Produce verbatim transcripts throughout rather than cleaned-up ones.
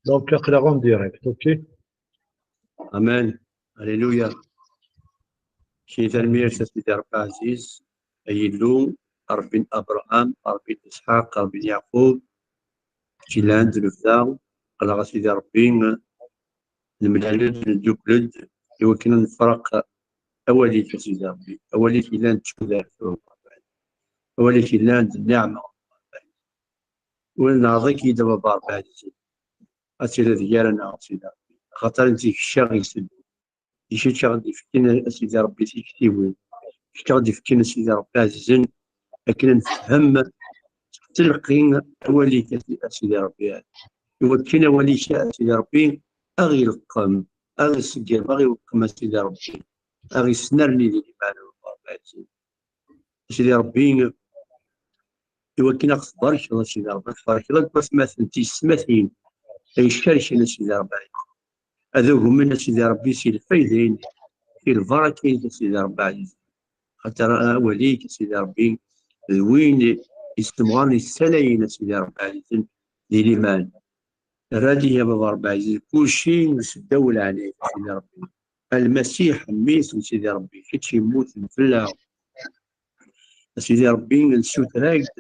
Donc, aql-aɣ en direct, ok? Amen. Alléluia. Kini tanemmirt a Sidi Ṛebbi ɛziz, ay Illu, Ṛebbi n Abṛaham, Ṛebbi n Isḥaq, Ṛebbi n Yeɛqub, kečč yellan d lebda, qqleɣ a Sidi Ṛebbi, nemlal-d, neddukel-d, i wakken ad nefreq awal-ik a Sidi Ṛebbi, awal-ik yellan d tudert, awal-ik yellan d nniɛma, ur neɛḍik-id a Baba Ṛebbi ɛziz. Ad tiliḍ gar-aneɣ, a Sidi Ṛebbi, axaṭer d kečč i ɣ-iselben. D kečč i ɣ-d-ifkin, a Sidi Ṛebbi, tiktiwin. D kečč i ɣ-d-ifkin, a Sidi Ṛebbi ɛzizen, akken ad nefhem s telqi awal-ik, a Sidi Ṛebbi. Iwakken awal-ik, a Sidi Ṛebbi, a ɣ-ileqqem, a ɣ-iṣeggem, a ɣ-iweqqem, a Sidi Ṛebbi, a ɣ-isnerni di liman, a Ṛebbi ɛzizen. A Sidi Ṛebbi, iwakken ad ɣ-tbarkeḍ, a Sidi Ṛebbi, ad tbarkeḍ akk watmaten, tiyessetmatin, ay icerken, a Sidi Ṛebbi, ad ugmen, a Sidi Ṛebbi, si lfayda-inek, si lbaraka-inek, a Sidi Ṛebbi ɛziz. Xaṭer awal-ik, a Sidi Ṛebbi, d win yessemɣaren, yessalayen, a Sidi Ṛebbi ɛzizen, di liman. Rad-iyi a Baba Ṛebbi ɛziz, kulci s ddaw leɛnaya-k, a Sidi Ṛebbi. A Lmasiḥ, mmi-s n Sidi Ṛebbi, kečč yemmuten fell-aɣ. A Sidi Ṛebbi, nessuter-ak-d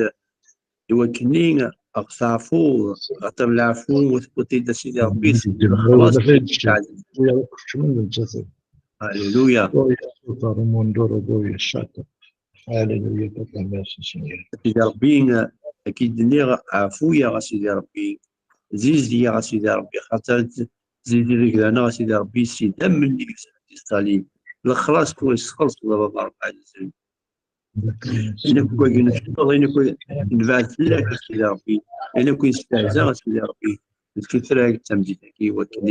i wakken-nni ɣef teɛfuḍ, xaṭer leɛfu, tewwiḍ-t-id, a Sidi Ṛebbi, xlaṣ. Alléluia. Alléluia, Papa, merci, Seigneur. A Sidi Ṛebbi, akka i d-nniɣ, ɛfu-yaɣ, a Sidi Ṛebbi, zizdi-yaɣ, a Sidi Ṛebbi, xaṭer zizdi deg-neɣ, a Sidi Ṛebbi, s idammen n Yesu Mesyih Ṣṣalib. Lexlaṣ tura yesxelṣ, a Baba Ṛebbi ɛzizen. Ayen akk i necṭeḍ, ayen akk i nebɛed fell-ak, a Sidi Ṛebbi, ayen akk i nestehza, a Sidi Ṛebbi, nefka-t tura deg tameddit-agi, i wakken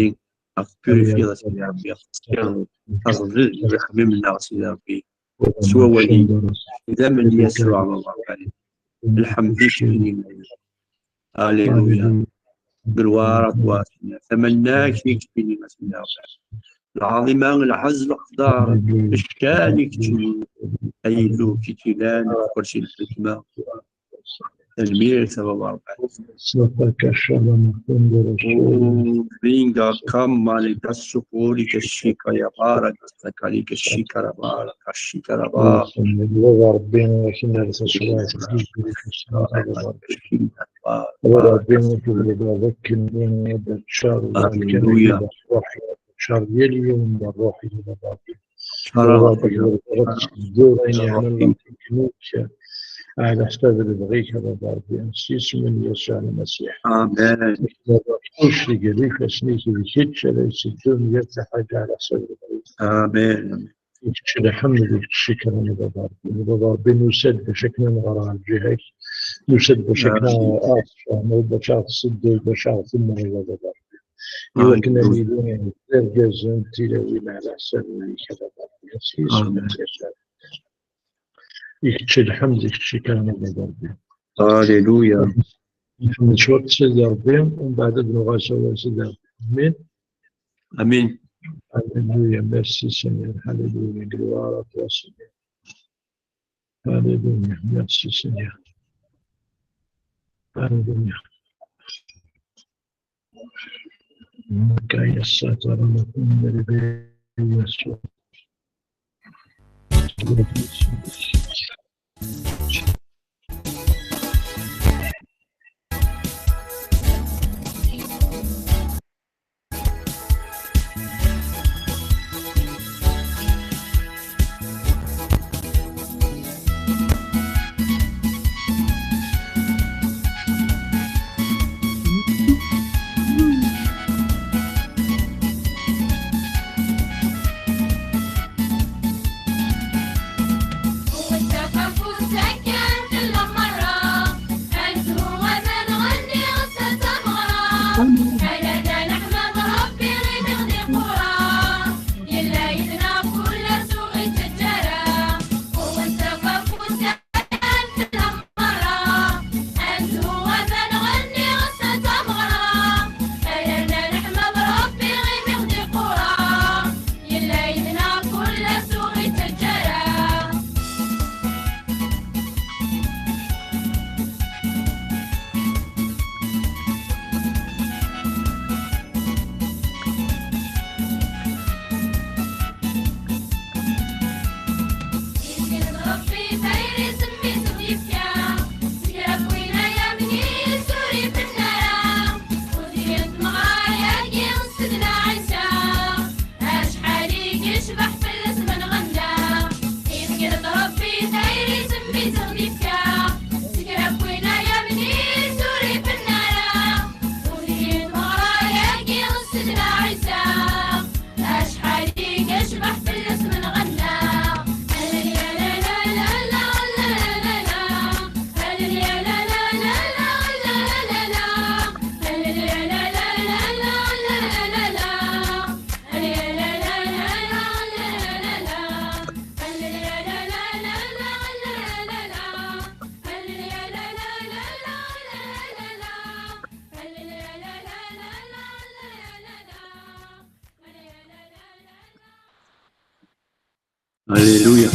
ad ɣ-tpurifiḍ, a Sidi Ṛebbi, ad ɣ-teskiḍ, ad ɣ-tazdeḍ deg uxemmem-nneɣ, a Sidi Ṛebbi, s wawal-ik, s idammen n Yasuɛ, a Baba Ṛebbi. Lḥemd i kečč, a Sidi. Alléluia. Gloire à toi, Seigneur. Tamanna-k i keččini, a Sidi Ṛebbi. Lɛaḍima, lɛezz, leqder, ccan i keččini. Ay Illu, kečč yellan, ɣef kursi lḥekma. Tanemmirt a Baba Ṛebbi. Oh, venga, kamma, le gasso, poli, che shika, ya bara, che sta cali, che shika, la bara, che shika, la bara. Baba Ṛebbi, akken ar taswiɛt, Baba Ṛebbi, Baba, akken ad teččar, akken ad teččar yal yiwen d ṛṛuḥ-ik, Baba Ṛebbi. Baba Ṛebbi, ad tesseddur ayen yeɛnan leqdic-ik ɛla ḥsab lebɣi-k, a Baba Ṛebbi, s yisem n Yasuɛ Lmasiḥ. Amen. Kullec deg ifassen-ik, d kečč ara yesseddun yal taḥaǧa ɛla ḥsab lebɣi-k. Amen. Kečč lḥemd, kečč ccekr, a Baba Ṛebbi. A Baba Ṛebbi, nusa-d bac akken ad nɣer ɣer lǧiha-k. Nusa-d bac akken ad ɣ-tfehmeḍ, bac ad ɣ-tessedduḍ, bac ad ɣ-temmreḍ, a Baba Ṛebbi. Iwakken ad nili d irgazen d tilawin ɛla ḥsab-ik, a Baba Ṛebbi. S yisem n Yasuɛ. I kečč lḥemd, i kečč kan, a Baba Ṛebbi. Alléluia. Nḥemmed cwiṭ Sidi Ṛebbi, umbeɛd ad nuɣal s awal Sidi Ṛebbi. Amin. Amin. Alléluia, merci Seigneur. Alléluia, gloire à toi Seigneur. Alléluia, merci Seigneur. Alléluia. Makaya satara lakum Sidi Yasuɛ. Alléluia.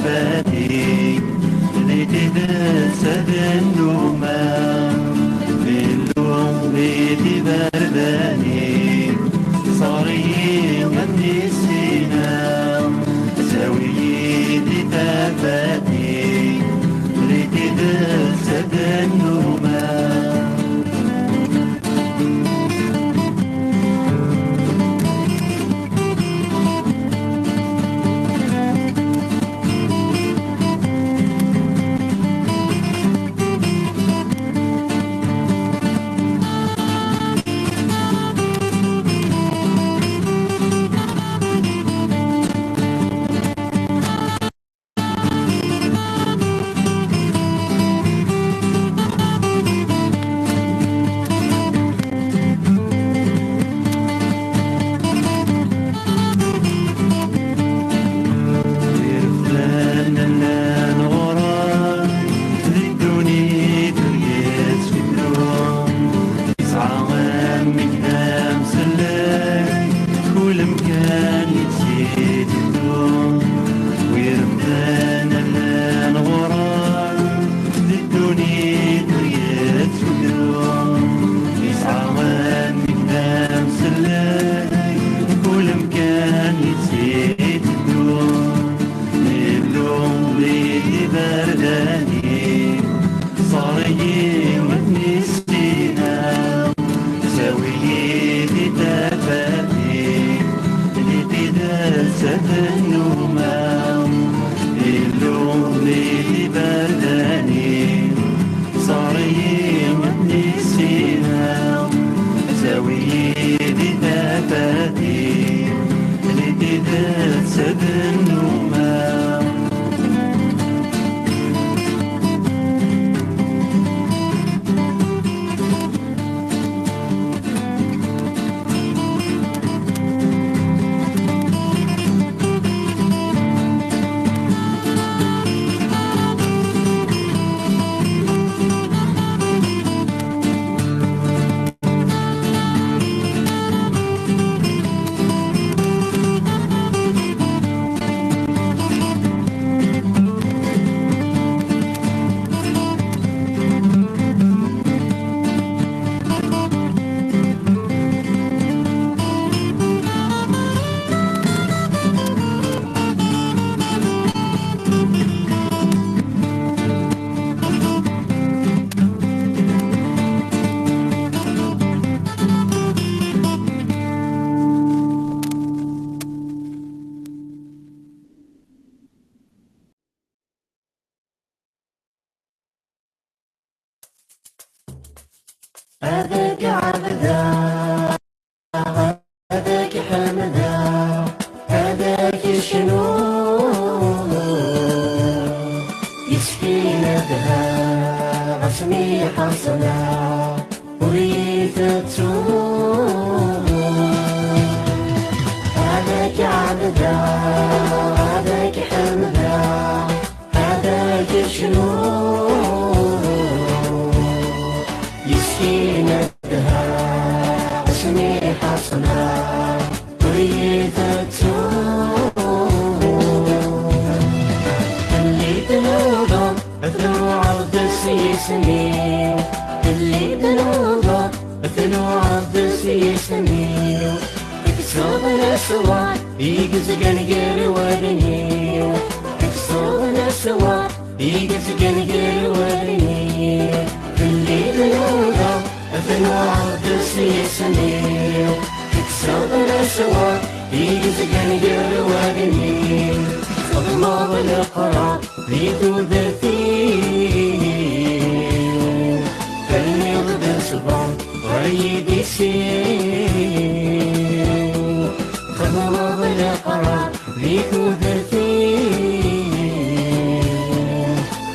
tafat-ik, di tidet ad nnumeɣ. Illu di tiberdan-ik, ṣer-iyi ad n-issineɣ. Sawi-yi di tafat-ik, di tidet ad nnumeɣ. Irfan llan ɣur-k, di ddunit ur yettfeddun. Yesɛa amek d amsellek, kul amkan yettiteddu. Win mdan allan ɣur-k, di ddunit ur yettfeddun. Yesɛa amek d amsellek, kul amkan yettiteddu. Illu di tiberdan-ik, ṣer-iyi ad n-issineɣ. Sawi-yi di tafat-ik, di tidet ad nnumeɣ. Illu di tiberdan-ik, ṣer-iyi ad n-issineɣ. Sawi-yi di tafat-ik, di tidet ad nnumeɣ. Ad k-ɛebdeɣ, ad k-ḥemdeɣ, ad k-cnuɣ. Yeskin ad dheɣ asmi ḥeṣleɣ, ur iyi-tettuɣ. Ad k-ɛebdeɣ, ad k-ḥemdeɣ, ad k-cnuɣ. Yeskin ad dheɣ asmi ḥeṣleɣ, ur iyi-tettuɣ. Telli tnudaḍ, tnuɛeḍ s yisem-iw. Telli tnudaḍ, tnuɛeḍ s yisem-iw. Teksuḍ leswar i yezgan gar wallen-iw. Teksuḍ leswar i yezgan gar wallen-iw. Fell-i tnudaḍ, tnuɛeḍ s yisem-iw. Teksuḍ leswar i yezgan gar wallen-iw. Txedmeḍ leqrar di tudert-iw. Tenniḍ-d ṣṣber ɣer yidis-iw. Txedmeḍ leqrar di tudert-iw.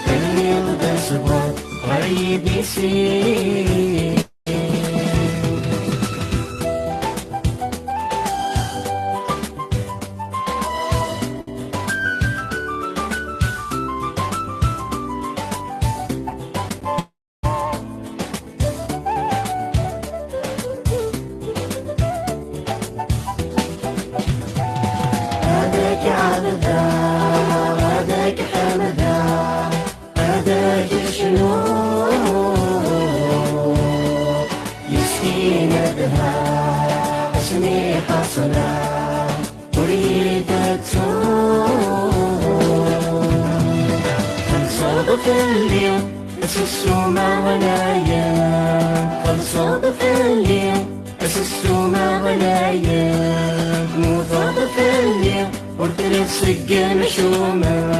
Tenniḍ-d ṣṣber ɣer yidis-iw. fell-i, asusum-a ɣlayen, txellṣeḍ fell-i, asusum-a ɣlayen, temmuteḍ fell-i, ur telliḍ seg yimcumen,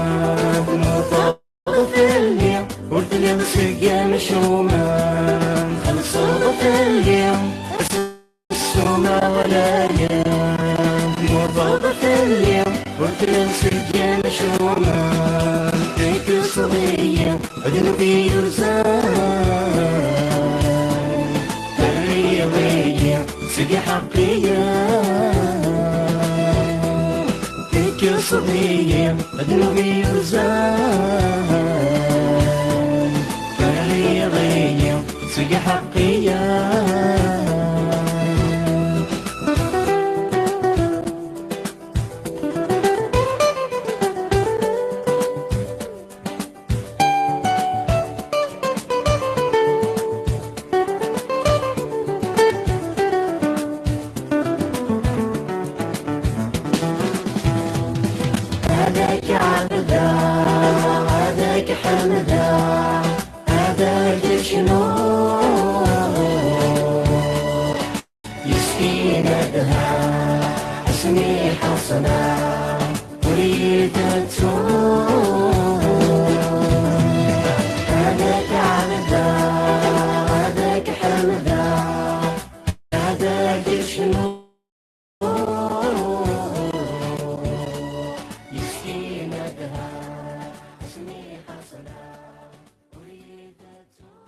temmuteḍ fell-i, ur telliḍ seg yimcumen, txellṣeḍ fell-i, asusum-a ɣlayen, temmuteḍ fell-i, ur telliḍ seg yimcumen, tekkiseḍ-iyi ddnub-i yurzan, terriḍ-iyi seg iḥeqqiyen, tekkiseḍ-iyi ddnub-i yurzan, terriḍ-iyi seg iḥeqqiyen. Ad k-ɛebdeɣ, ad k-ḥemdeɣ, ad k-cnuɣ. Yeskin ad ha asmi ḥeṣleɣ ur yi-tettuɣ. Ad k-ɛebdeɣ, ad k-ḥemdeɣ, ad k-cnuɣ. Yeskin ad ha asmi ḥeṣleɣ ur yi-tettuɣ.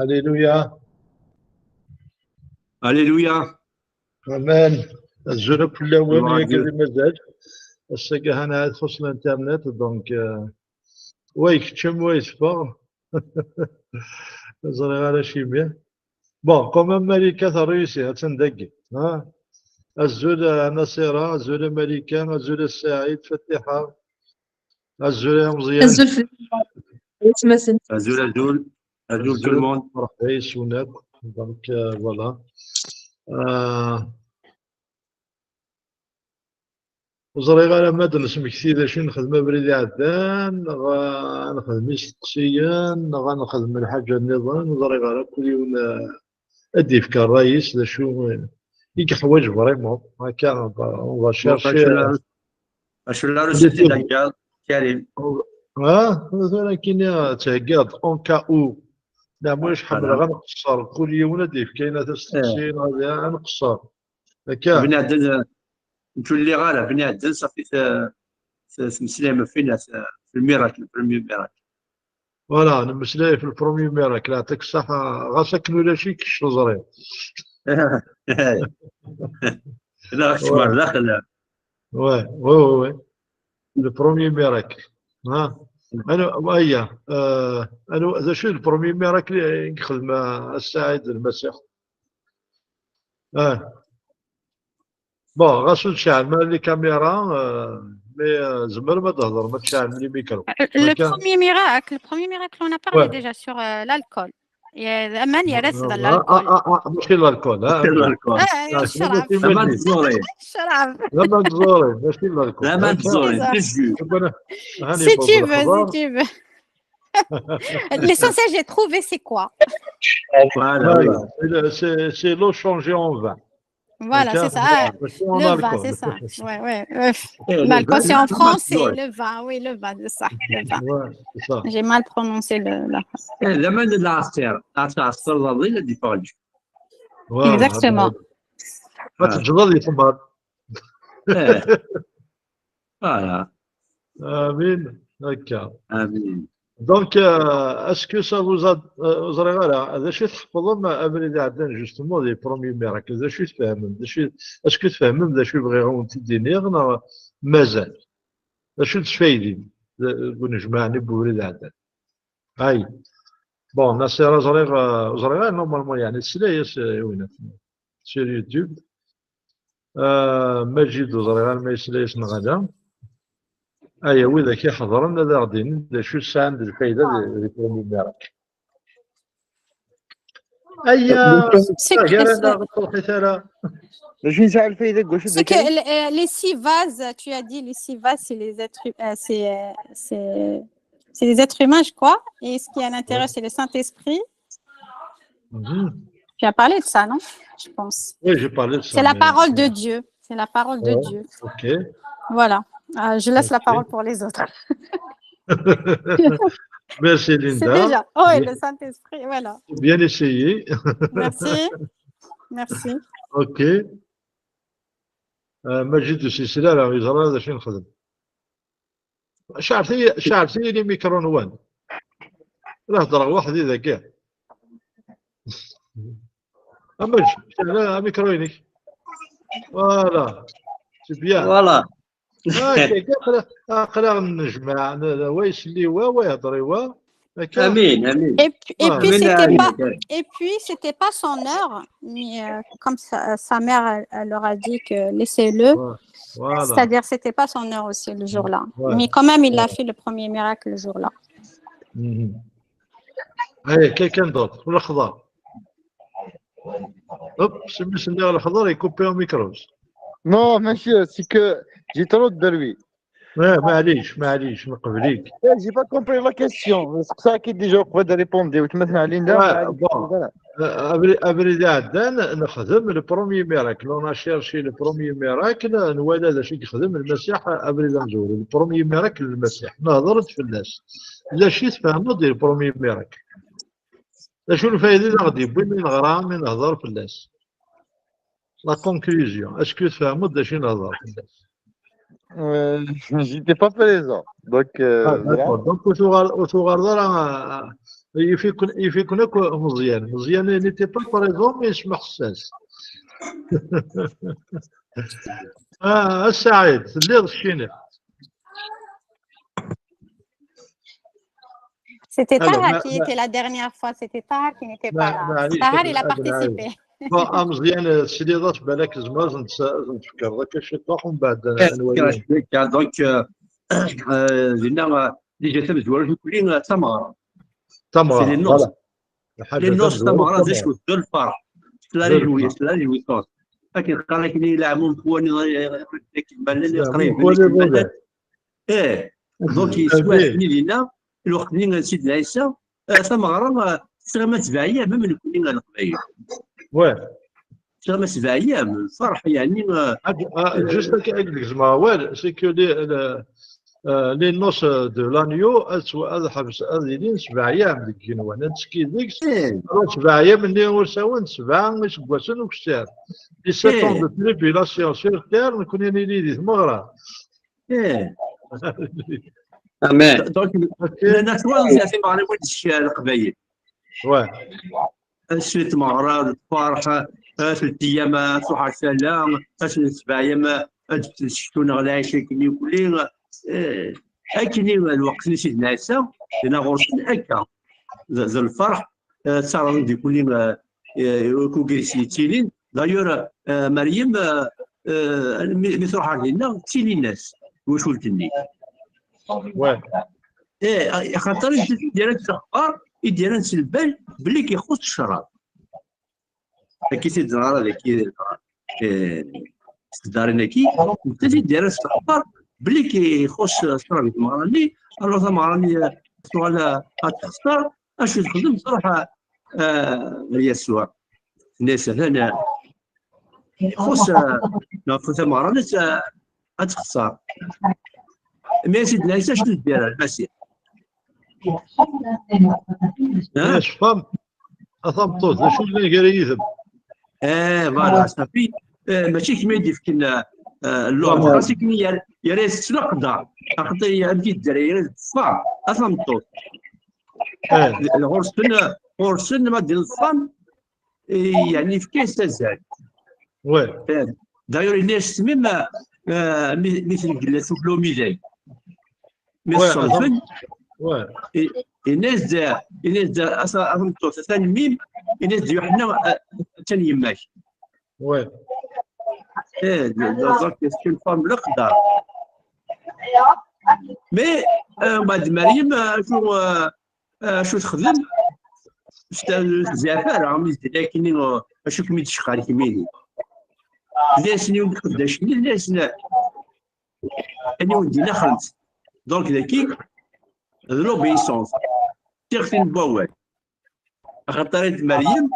Alléluia. Alléluia. Amen. Azul akk fell-awen, yagi di mazal. Ass-agi hana ad txuṣ l'internet, donc, euh, wa ikeččem, wa yeffeɣ. Ur ẓriɣ ara acimi. Bon, quand même, Malika terruysi, attan dagi. Ha? Azul a Nasira, azul a Malika, azul a Saïd, Fatiḥa, azul a Meẓyan. Azul fell-awen. Azul, azul. Azul tout le monde. Merḥba yes-wen akk. Donc, euh, voilà. Euh, Ur ẓriɣ ara ma ad nesmekti d acu i nexdem abrid iɛeddan, neɣ ad nexdem isteqsiyen, neɣ ad nexdem lḥaǧa nniḍen, ur ẓriɣ ara, kul yiwen, eh, ad d-yefk ṛṛay-is d acu, eh, i yeḥwaǧ vraiment. Akka, on va chercher, acu la, acu la Russie d-theggaḍ, Karim? Ah, tura kini theggaḍ, en cas où. Neɣ ma ḥemmleɣ ad nqeṣṣer, kul yiwen ad d-yefk ayen ad as-teqsin, ad, ad nqeṣṣer. Akka. Bnadem, ur ttulliɣ ara, bnadem, ṣafi t-, t-, tmeslayem ɣef winna, t-, f lmirak, le premier miracle. Voilà, nemmeslay f le premier miracle, yeɛṭik ṣṣeḥḥa, ɣas akken ulac-ik, kečč teẓriḍ. La, kečč mer daxel. Ouais, ouais, ouais, ouais. Le premier miracle. Ha? Anu, aya, euh, anu, d acu le premier miracle i yexdem, euh, Saɛid Lmasiḥ? Ah. Bon, ɣas ur tceɛlem ara les caméras, euh, mais, euh, tzemrem ad d-thedrem, ad tceɛlem les micros. Euh, le premier miracle, le premier miracle, on a parlé déjà sur, euh, l'alcool. Aman yerra-t d l'alcool. Ah, ah, ah, mačči l'alcool, ah. Mačči l'alcool. Ah, ah, ccrab. Aman n tẓuri. Ccrab. Aman n tẓuri, mačči l'alcool. Aman n tẓuri, le jus. Si tu veux, si tu veux. L'essentiel, j'ai trouvé, c'est quoi? Voilà, oui. Voilà. C'est le, c'est, c'est l'eau changée en vin. Voilà, c'est ça. Ah, le vin, c'est ça. Ouais, ouais, ouais. Eh, l'alcool, c'est en français, le vin, oui, le vin, c'est ça, le vin. Ouais, c'est ça. J'ai mal prononcé le, la phrase. Eh, l'aman de l'astir, astir, astir, la, la, la, la, la. Exactement. Ma teǧǧeḍ ad yexmar. Eh. Voilà. Amin. Akka. Amin. Donc, euh, est-ce que ça vous a, euh, ur ẓriɣ ara, d acu i tḥefḍem abrid iɛeddan, justement, des premiers miracles, d acu i tfehmem, d acu i, est-ce que tfehmem d acu i bɣiɣ ad wen-t-id-iniɣ, neɣ mazal? D acu i d-tfaydim deg unejmaɛ-nni n ubrid iɛeddan? Ay. Bon, Nasira, ẓriɣ, euh, ẓriɣ ara, normalement, yeɛni, tesla-yas, euh, i winna sur YouTube. Ah, Majid, ur ẓriɣ ara ma yesla-yas neɣ ala. Aya, widak iḥeḍren ad aɣ-d-inin d acu sɛan d lfayda di, di Premier Miracle. Aya, C'est que- gar-aneɣ, c'est- ur truḥit ara. D acu yesɛa lfayda deg wacu C'est que d-akka? euh, les six vases, tu as dit les six vases, c'est les êtres, euh, c'est euh, c'est c'est les êtres humains, je crois. Et ce qui a l'intérêt, c'est le Saint-Esprit. Mhm. Tu as parlé de ça, non? Je pense. Oui, j'ai parlé de ça. C'est la mais- parole de ouais, Dieu. C'est la parole de Ouais. Dieu. Ok. Voilà. Euh, je laisse la Ok. parole pour les autres. Merci, C'est Linda. déjà. Oh, et Bien. Le Saint-Esprit, voilà. Bien essayé. Merci. Merci. Ok. Euh, Majid ur yesli ara, yeẓra d acu i nexdem. Ceɛlet-iyi, ceɛlet-iyi les micros-nwen. La heddreɣ weḥd-i dagi. Amaj, ceɛl amikru-inek. Voilà. C'est bien. Voilà. Ah, aql-aɣ nejmeɛ, wa yesli wa, wa yehder i wa. Akka. Amin, amin. Et puis, et Ah. puis Amin, c'était amin. pas, et puis c'était pas son heure, mais euh, comme sa, sa mère, elle, elle leur a dit que laissez-le. Voilà. C'est-à-dire, c'était pas son heure aussi le jour-là. Ouais. Mais quand même, il a fait le premier miracle le jour-là. Mhm. Allez, quelqu'un d'autre. Lexḍer. Hop, c'est mieux, c'est le lexḍer, il coupe au micro. Non, monsieur, c'est que j'ai trop de bruit. Ouais, معليش, معليش, نقبليك. Eh, j'ai pas compris la question. C'est ça qui déjà pas de répondre. وتما تسمع لي ندير. Ouais, bon. Euh, abri-, abrid iɛeddan, nexdem le premier miracle. On a cherché le premier miracle, nwala d acu i yexdem Lmasiḥ abrid amezwaru. Le premier miracle n Lmasiḥ. Nehder-d fell-as. D acu i tfehmeḍ di le premier miracle? D acu lfayda i d aɣ-d-yewwin mi neɣra, mi nehder fell-as? La conclusion. Est-ce que tfehmeḍ d acu i nehder fell-as? Euh, j'étais pas présent. Donc, euh, Ah, voilà. d'accord. Donc, ur tuɣal-, ur tuɣaleḍ ara, euh, yif-iken, yif-iken akk Meẓyan. Meẓyan n'était pas présent, mais yesmeḥsas. Ah, a Saɛid, telliḍ ccini. C'était Alors, Tahar ma- qui ma- était la dernière fois, c'était Tahar qui n'était ma- pas là. معليش, Tahar, il a أبعد. participé. Bon, a Meẓyan, tesliḍ-as, balak tzemreḍ ad nt-, ad tent-tfekreḍ akka ciṭuḥ, umbeɛd ad nwali. Donc, euh, euh, dinna, euh, déjà tamezwarut nekkni, euh, d tameɣra. Tameɣra, C'est les noces. Voilà. Lḥaǧa Les noces, tamezwarut, tameɣra, d tameɣra. acu? D lferḥ. C'est la D lferḥ. Réjouissance, c'est la réjouissance. Akken qqaren akkenni leɛmum n wani Leɛmum qrib n wani ɣudan. Eh, donc yeswa Amin. Akken dinna, lweqt-nni n Sidna Ɛisa, eh, tameɣra, eh, tesɣim ad tbeɛyam, même nekkni a Leqbayel. Ouais. Tesɣim ad tbeɛyam, lferḥ, yeɛni, eh, Ah, ah, juste akka, ad gezmeɣ awal, c'est que les, le, euh, les noces de l'agneau, ad swa-, ad ḥebs-, ad ilin sebɛa yam deg igenwan, ad ttekki deg-s, eh, alors sebɛa yam-nni ur sawin sebɛa iseggasen ukessar. Les sept ans de tribulation sur terre, nekkni nili di tmeɣra. eh. Amen. Donc, Ok. la, la, tu vois, c'est marrant, moi, je suis à Leqbayel. Ouais. Ass n tmeɣra, d lferḥ, ass n tiyama, ad truḥ ar tala, ass n sebɛa yam, ad d-tectu neɣ lɛic akken ikuli, eh, akken i lweqt n Sidna Ɛisa, dinna ɣur-sen akka. D, d lferḥ, eh, ttarran di kulli, eh, eh, ukugris yettilin. D'ailleurs, eh, Meryem, eh, eh, mi, mi truḥ ar dinna, ttilin-as twacult-nni. Ouais. Eh, axaṭer i d-, i d-yerran s lexbar, i d-yerran s lbal, belli k-ixuṣ ccrab. Akka i t-id-neɣra dagi, eh, s tdarin-agi, nettat i d-yerran s lexbar, belli k-ixuṣ ccrab i tmeɣra-nni, alors tameɣra-nni, eh, tuɣal, eh, ad texṣer, acu texdem, truḥ, eh, ar Yasuɛ. Tenna-yas, atan, eh, ixuṣ, eh, neɣ tameɣra-nni, eh, ad texṣer. Mais Sidna Ɛisa acu d-yerra Lmasiḥ? Ha? Yes, femme. A tameṭṭut, d acu yellan gar yid-m? Eh, voilà, صافي. Eh, mačči kemm i d-yefken, eh, eh, l'ordre. Voilà. Xas akken yer-, yerra-yas s leqder. Aqdi amek i d-yerra, yerra-yas ḍfer. A tameṭṭut. Eh. Ɣur-sen, ɣur-sen ma d-, lfam, eh, yeɛni yefka-yas azal. Ouais. Eh, d'ailleurs, yenna-yas même, eh, mi, mi tengella tukla umidag. Mi Ouais, ṣṣelfen, Ouais. i-, yenna-yas-d, yenna-yas-d, a ta-, a tameṭṭut, atan mim, yenna-yas-d Yuḥenna, eh, atan yemma-k. Ouais. Eh, d- d- donc, c'est une femme leqder. Mais, euh, Mad Maryam, euh, acu, euh, euh, acu texdem? Tezɛef ara, mi tella akkenni, euh, acu kem-id-tecqar kemmini? D asen yiwen n tqeddacin, d asen aniwen d-inaxent. Donc, daki, d l'obéissance. Tiɣtin n wawal. Axaṭer i d Meryem,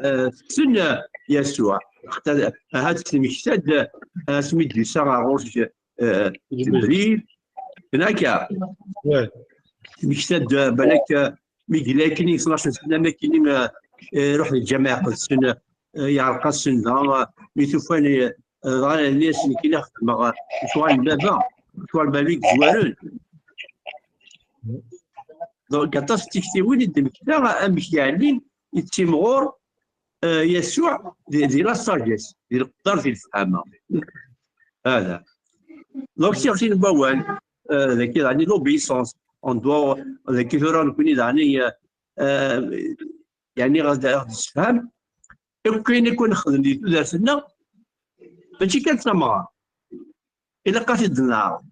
eh, tessen, eh, Yasuɛ. Axaṭer ahat temmekta-d, eh, asmi d-yusa ɣer ɣur-s, eh, Ǧebril. Akka. Temmekta-d, eh, balak, eh, mi yella akken i tnac sna, mi akken, eh, eh, iruḥ di Lǧameɛ Iqedsen, eh, yeɛreq-asen dɣa, eh, mi t-ufan, eh, dɣa yenna-yasen, "Nekk i la xeddmeɣ, eh, lecɣal n baba, lecɣal n baba i yezwaren." Donc, aṭas n tiktiwin i d-nefka amek yeɛni yettimɣur, eh, Yasuɛ di, di la sagesse, di leqder, di lefhama. Hada. Donc, tiɣti n wawal, eh, dagi, yeɛni, l'obéissance. On doit, dagi, tura, nekni, yeɛni, eh, eh, yeɛni, ad, ad d-nessefham, akk ayen akk nexdem di tudert-nneɣ, mačči kan d tameɣra. Ilaq ad t-id-neɛreḍ.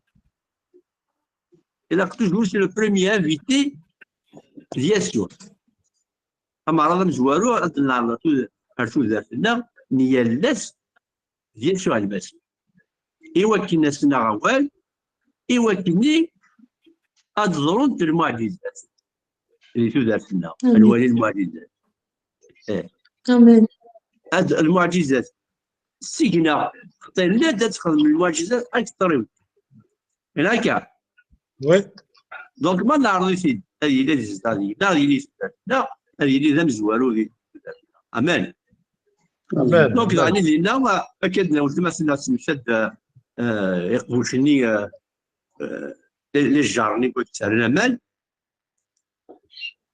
Ilaq toujours, c'est le premier invité d Yasuɛ. Ameɛraḍ amezwaru ad neɛreḍ tud-, ar tudert-nneɣ n yal ass d Yasuɛ Lmasiḥ. I wakken ad s-naɣ awal, i wakken ad ḍrunt lmuɛǧizat di tudert-nneɣ, ad nwali lmuɛǧizat. Eh. Amen. Ad, lmuɛǧizat. Seg-neɣ, xaṭi, llant ad texdem lmuɛǧizat akteṛ i. Akka? Oui. Donc, ma neɛreḍ-it-id, ad yili d zdat, ad yili d zdat, neɣ ad yili d amezwaru di. Amen. Amen. Donc, daɣen dinna, akka d-nawet ma tella tesmekta-d, eh, iqbuc-nni, eh, eh, les, les jars-nni n wakken ttarran aman.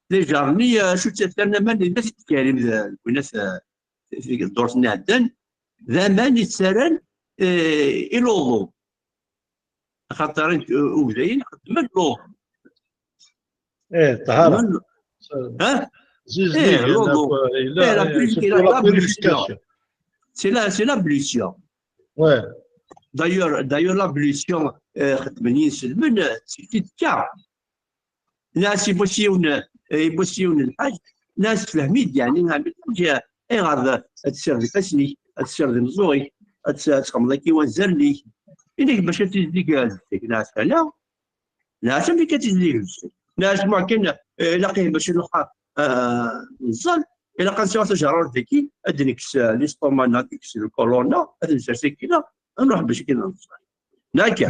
Les jars-nni, eh, acu ttarran aman, d At Karim d, d winat, eh, deg ddurt-nni iɛeddan, d aman i ttarran, eh, i luḍu. Axaṭer, eh, ugdayen xeddmen luḍu. Eh, ṭṭhara. Xeddmen, ha? Ziznig, eh, luḍu. Eh, la purification. C'est la, c'est l'ablution. Ouais. D'ailleurs, d'ailleurs, l'ablution, eh, xeddmen yinselmen, eh, c'est le cas. Nnas i yiwen, eh, i yiwen lḥaǧ, nnas fhem-it, yeɛni, ɛemmi lḥaǧ, eh, ayɣer d, ad tessired ifassen-ik, ad tessired imeẓẓuɣ-ik, ad tt-, ad txemmeḍ akka i wanzaren-ik. Ini-k bac ad tizdig, eh, zedek, neɣ ala, neɣ amek ad tizdig zedek. Neɣ asma kan, eh, ilaq-ih bac iruḥ, eh, neẓẓal, ilaq ad nesɛu tajerrart dagi, ad d-nekkes, eh, l'estomac-nneɣ, ad d-nekkes le colon-nneɣ, ad d-nsers akkin, ad nruḥ bac akken ad neẓẓal. Naka.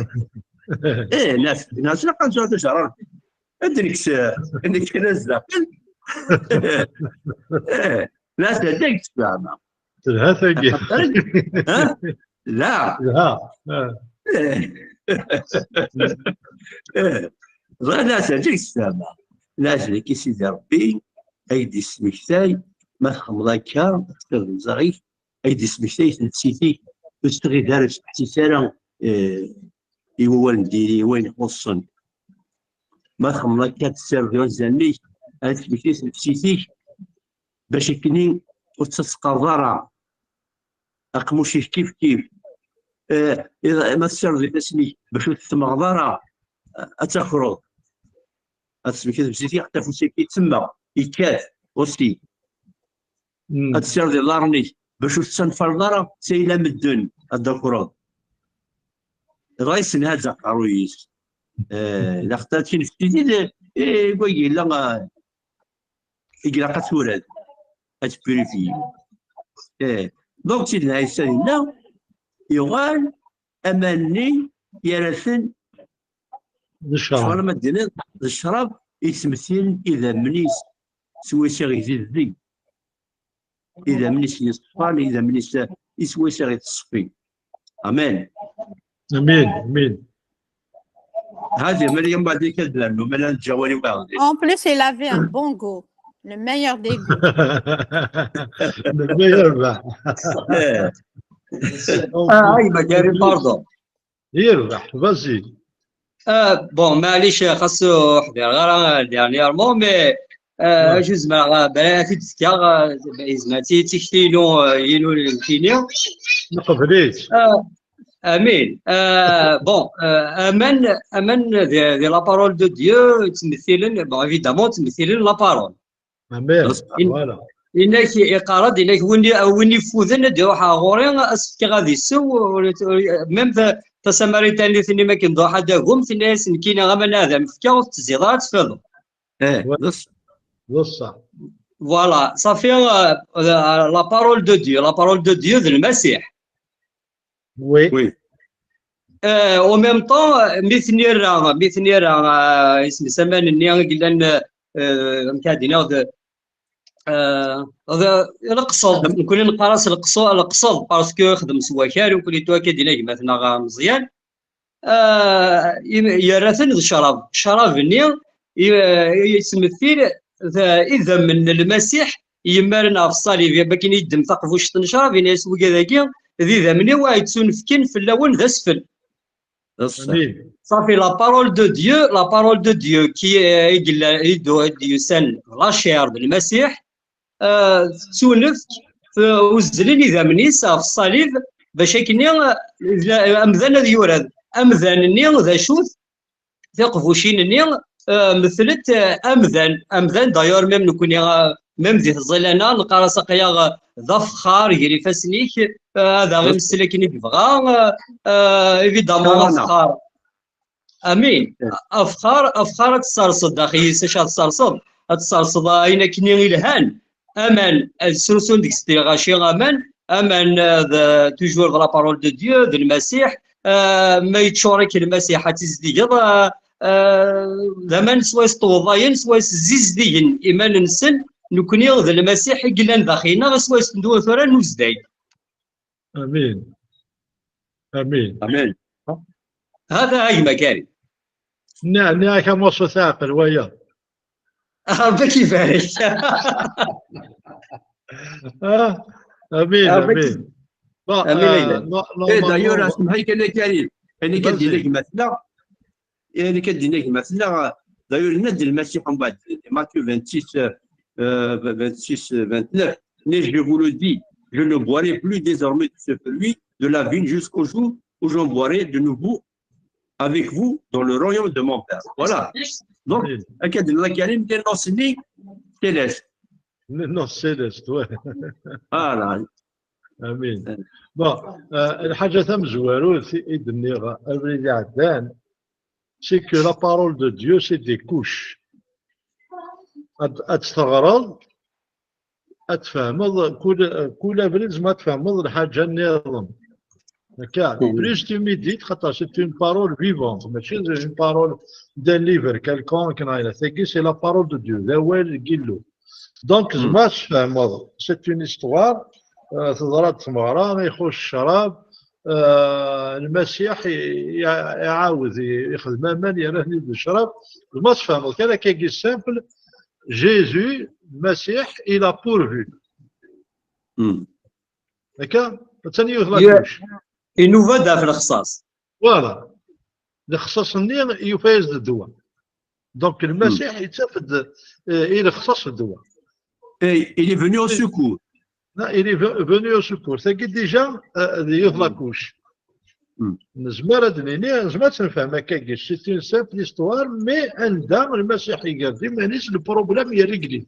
Eh, nas, nas, la kan zwa tajarart. Ad nekkes, ad nekkes kra zdaxel. Eh, nas, ad nekkes zama. Telha tagi. Ha? La. Telha. Eh. Eh. Ẓra nas, ad nekkes zama. Nas, deg Sidi Rebbi, ay d-ismektay, ma txemmeḍ akka, tefkiḍ ẓer-ik, ay d-ismektay tnefsit-ik, ur tettɣid ara, ur tettḥessis ara, eh, i wawal n diri, i wayen ixuṣṣen. Ma txemmeḍ akka, tessirdeḍ anzaren-ik, ay d-ismektay tnefsit-ik, bac akken ur tettqerḍ ara, aqemmuc-ik kif kif. Eh, iḍ-, ma tessirdeḍ ifassen-ik, bac ur tettemmɣeḍ ara, eh, ad takreḍ. Ad tesmektay tnefsit-ik, ɣef afus-ik yettemmeɣ, yekkat, aussi. Ad tessirdeḍ iḍarren-ik, bac ur tettanfaleḍ ara s ayla medden, ad d-takreḍ. Dɣa yessenhaz aqerruy-is. Eh, laqent ad tinefsit-id, eh, wagi yella, eh, i ilaq ad turad, ad tpurifiyi. Eh, donc, Sidna Ɛisa dinna, yuɣal aman-nni yerra-ten d ccrab. Ccrab, ma d-tiniḍ, d ccrab i yesmektilen idammen-is, swayes i ɣ-itezzi. Idammen-is yeṣfan, idammen-is, swayes i ɣ-ittṣeffi. Amen. Amin, amin. هذه مريم بعد كده لأنه من الجوانب هذه. En plus, il avait un bon goût. Le meilleur des goûts. Le meilleur vin. Eh. Ah, aïe, ma Karim, pardon. Yerbeḥ, vas-y. Ah, bon, معليش, xas ur ḥdireɣ ara dernièrement, mais Ah, acu zemreɣ, ah, bala ad t-id-fkeɣ, ah, yezmer d tikti-inu, ah, inu nekkini. Neqbel-itt. Ah, amin. Ah, bon, ah, aman, aman di, di la parole de Dieu, ttmettilen, bon, évidemment, ttmettilen la parole. Amin. In- Voilà. Inak iqarad, inak win, win ifuden ad iruḥ ɣur-i, as-fkeɣ ad isew, ur, ur, même ta-, tasamaritanit-nni makken d ruḥ ad agum, tenna-yas nekkini aman ad am-fkeɣ, ur tetziḍ ara ad tfiḍeḍ. Eh, Ouais. D ṣṣeḥ. D ṣṣeḥ. Voilà, ça fait, euh, la, la parole de Dieu, la parole de Dieu d Lmasiḥ. Oui. Oui. Euh, en même temps, euh, mi ten-ira, mi ten-ira, euh, isem-is aman-nni i yellan, euh, amek ad d-iniɣ, d, euh, d, leqseḍ, nekkni neqqar-as leqseḍ, leqseḍ, parce que xdem s wakal, u kulli akka d-ina gma-tneɣ Meẓyan. Ah, im-, yerra-ten d ccrab. Ccrab-nni, i-, yettmettil d idammen n Lmasiḥ yemmaren ɣef ṣṣalib, am wakken yeddem taqbuct n ccrab, yenna-yas, wigad-agi d idammen-iw, ad yettunefken fell-awen d asfel. D ṣṣeḥ. Amin. Safi, la parole de Dieu, la parole de Dieu, qui, euh, i yella, i d-, i d-yusan d la chair d Lmasiḥ, euh, tettunefk, t-, uzzlen idammen-is ɣef ṣṣalib, bac akken, euh, amdan ad yurad. Amdan-nni d acu-t? Tiqbucin-nni, euh, mettlent, euh, amdan. Amdan, d'ailleurs, même nekkni, euh, même di tẓilan-a, neqqar-as aql-aɣ, euh, d afexxar gar ifassen-ik, euh, ad aɣ-imessel akken i yebɣa, euh, euh, évidemment, afexxar. Amin. Afexxar, afexxar ad tesserseḍ daxel-is, acu ad tesserseḍ? Ad tesserseḍ ayen akken ilhan. Aman, ad srusun deg-s lɣaci, aman, aman, euh, d, toujours de la parole de Dieu, d Lmasiḥ, euh, ma yeččur-ik Lmasiḥ ad tizdigeḍ, euh, euh, d aman swayes ṭewḍayen, swayes zizdigen iman-nsen, nekkni d Lmasiḥ i yellan daxel-nneɣ, swayes n tura nuzday. Amin. Amin. Amin. Hada a gma Karim. Nniɣ-ak a Musa, teɛqel waya. Rebbi ad k-ibarek. Ah, amin, amin. Bon, amin, euh, amin. Eh, d'ailleurs, semḥ-iyi kan a Karim. Ayen akka d-yenna gma-tneɣ, ayen akka d-yenna gma-tneɣ, d'ailleurs, yenna-d Lmasiḥ umbeɛd, Matthieu vingt-six, euh, euh, vingt-six, euh, vingt-neuf. Mais je vous le dis, je ne boirai plus désormais de ce fruit de la vigne jusqu'au jour où j'en boirai de nouveau avec vous dans le royaume de mon Père. Voilà. Donc, amin. Akka d-yenna Karim, d l'annonce-nni céleste. L'annonce céleste, ouais. Voilà. Amin. Bon, euh, lḥaǧa tamezwarut i d-nniɣ abrid iɛeddan, c'est que la parole de Dieu, c'est des couches. Ad, ad teɣreḍ, ad tfehmeḍ, kul, kul abrid, tzemreḍ ad tfehmeḍ lḥaǧa nniḍen. Akka, plus tu médites, xaṭer c'est une parole vivante, mačči d une parole d'un livre quelconque, neɣ tagi, c'est la parole de Dieu, d awal n Yillu. Donc, tzemreḍ ad tfehmeḍ, c'est une histoire, euh, teḍra-d tmeɣra, ixuṣ ccrab, euh, Lmasiḥ i, i, iɛawed, i, ixdem aman, yerra-ten-id d ccrab. Tzemreḍ ad tfehmeḍ kan akkagi simple, Jésus, Lmasiḥ, il a pourvu. Akka, attan yiwet la couche. Inuba-d ɣef lexṣaṣ. Voilà. Lexṣaṣ-nni yufa-yas-d ddwa. Donc, Lmasiḥ yettaf-d, euh, i lexṣaṣ ddwa. Et il est venu au secours. Non, il est ve-, venu au secours. Tagi déjà, euh, d yiwet la couche. Nezmer ad nini, nezmer ad tt-nefhem akkagi. C'est une simple histoire, mais anda Lmasiḥ iger-d iman-is, le problème est réglé.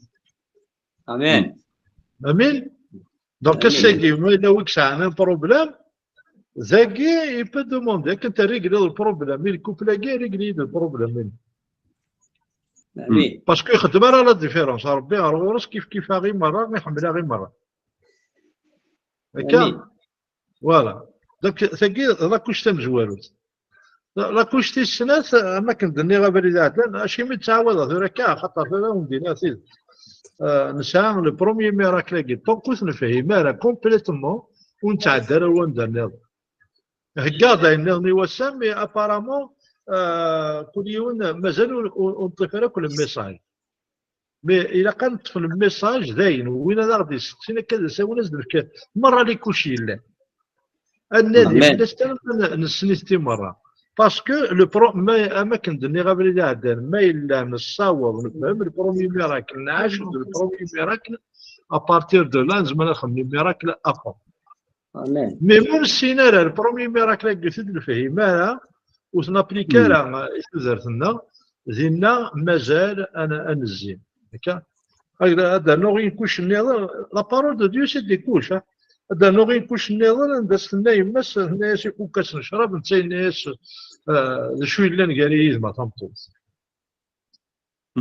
Amin. Amin. Donc, ass-agi, ma yella wi yesɛan un problème, dagi, il peut demander akken ad régler le problème. I le couple-agi, régler le problème. Amin. Parce que ixeddem ara la différence. Rebbi ɣer ɣur-s kif kif-aɣ i merra, iḥemmel-aɣ i merra. Akka. Amin. Voilà. Donc, tagi, d la couche tamezwarut. La, la couche tis snat, am akken d-nniɣ abrid iɛeddan, acimi ttɛawadeɣ tura akka, axaṭer tura ur d-nniɣ tidet. Euh, nesɛa le premier miracle-agi, donc ur t-nefhim ara complètement, ur nettɛedda ara ar wanda nniḍen. Heggaɣ-d ayen nniḍen i wass-a, mais apparemment, euh, kul yiwen mazal ur, ur, ur neṭṭif ara akk le message. Mais ilaq ad neṭṭef le message dayen, win ad aɣ-d-isteqsin akka d asawen ad s-d-nefk merra les couches yellan. Ad nadi fell-as kan ad n-, nessen-it i merra. Parce que le pro, ma, am akken d-nniɣ abrid iɛeddan, ma yella nessaweḍ nefhem le premier miracle, nɛac-d le premier miracle, à partir de là nezmer ad nxemmem miracle à fond. Amen. Mais ma nessin ara le premier miracle-agi, ur t-id-nefhim ara, ur t-napplique ara i tudert-nneɣ, dinna mazal ad n- ad nezzi. Akka. Ad ad rnuɣ une couche nniḍen, la parole de Dieu c'est des couches, hein. Ad rnuɣ une couche nniḍen, anda s-tenna yemma-s, tenna-yas ifukk-as n ccrab, netta yenna-yas, euh, d acu yellan gar-i yid-m a tameṭṭut.